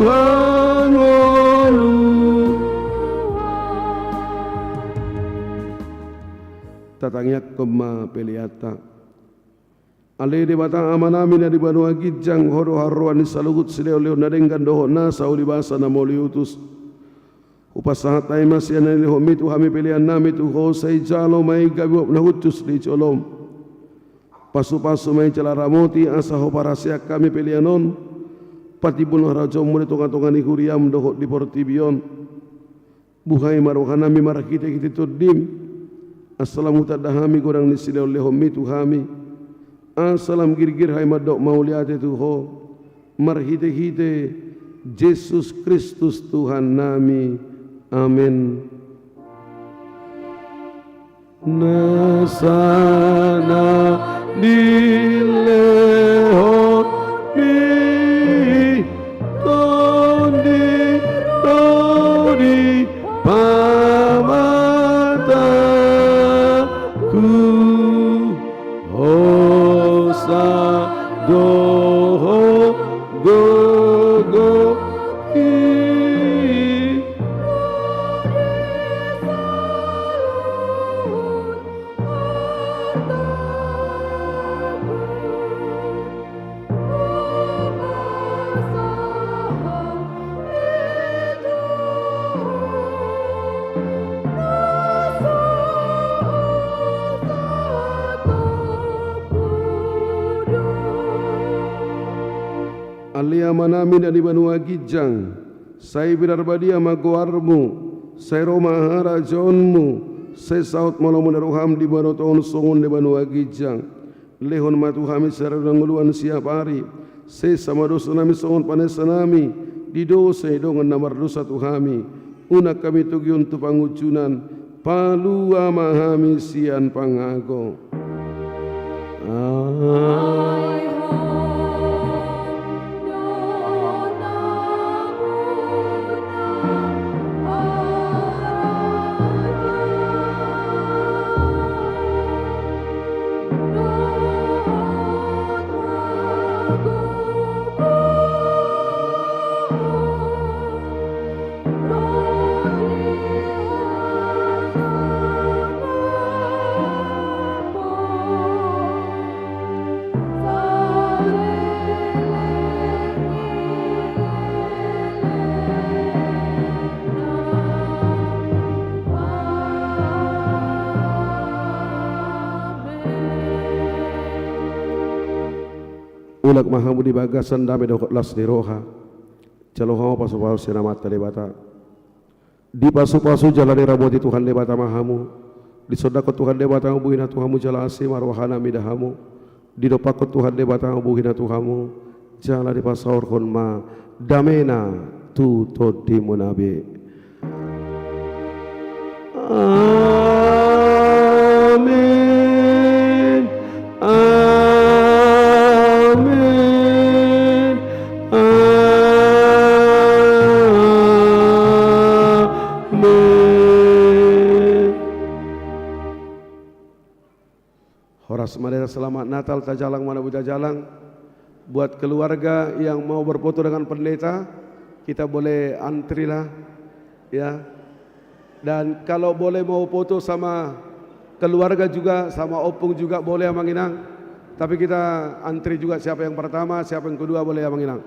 hangoluan. Tatangiangkon ma peleanta. Ale Debata Amanami na di banua ginjang, Ho do haroroan ni saluhut silehonlehon na denggan dohot nasa ulibasa na mauliutus. Hupasahat hami ma sian na nilehonMi tu hami peleannami tu Ho, sai jalo ma i gabe uap na hushus di joloM. Pasupasu ma i jala ramoti, asa huparhaseang hami pelean on patimbulhon harajaonMu di tongatonga ni huriaM dohot di portibi on. Buhai ma rohanami marhitehite TondiM, asa lam hutanda hami godang ni silehonlehonMi tu hami, asa lam girgir hami mandok mauliate tu Ho, marhitehite Jesus Kristus Tuhannami. Amen. Nasa na dilehon ni Tondi do di pamataku. Hosa dohot gogo i. Ale Amanami na di banua ginjang, sai pinarbadia ma goarmu, sai ro ma harajaonmu, sai saut ma lomo ni roham di banua tonga on songon di banua ginjang. Lehon ma tu hami sadari on hangoluan siapari. Sesa ma dosanami songon panesanami di dosa ni dongan na mardosa tu hami. Unang hami togihon tu pangunjunan. Palua ma hami sian pangago. Amen. Mulak ma hamu di bagasan dame dohot las ni roha. Jalo hamu pasupasu sian Amanta Debata. Dipasupasu jala diramoti Tuhan Debata ma hamu. Disondangkon Tuhan Debata ma bohina tu hamu jala asi ma rohana mida hamu. Didompakkon Tuhan Debata ma bohina tu hamu jala dipasaorhon ma damena tu tondimuna be. Amen. Amen. Amen. Horas ma da, selamat Natal, tajalang ma na boi tajalang. Buat keluarga yang mau berfoto dengan pendeta, kita boleh antri lah, ya. Dan kalau boleh mau foto sama keluarga juga, sama opung juga boleh, Amang Inang. Tapi kita antri juga, siapa yang pertama, siapa yang kedua, boleh, Amang Inang.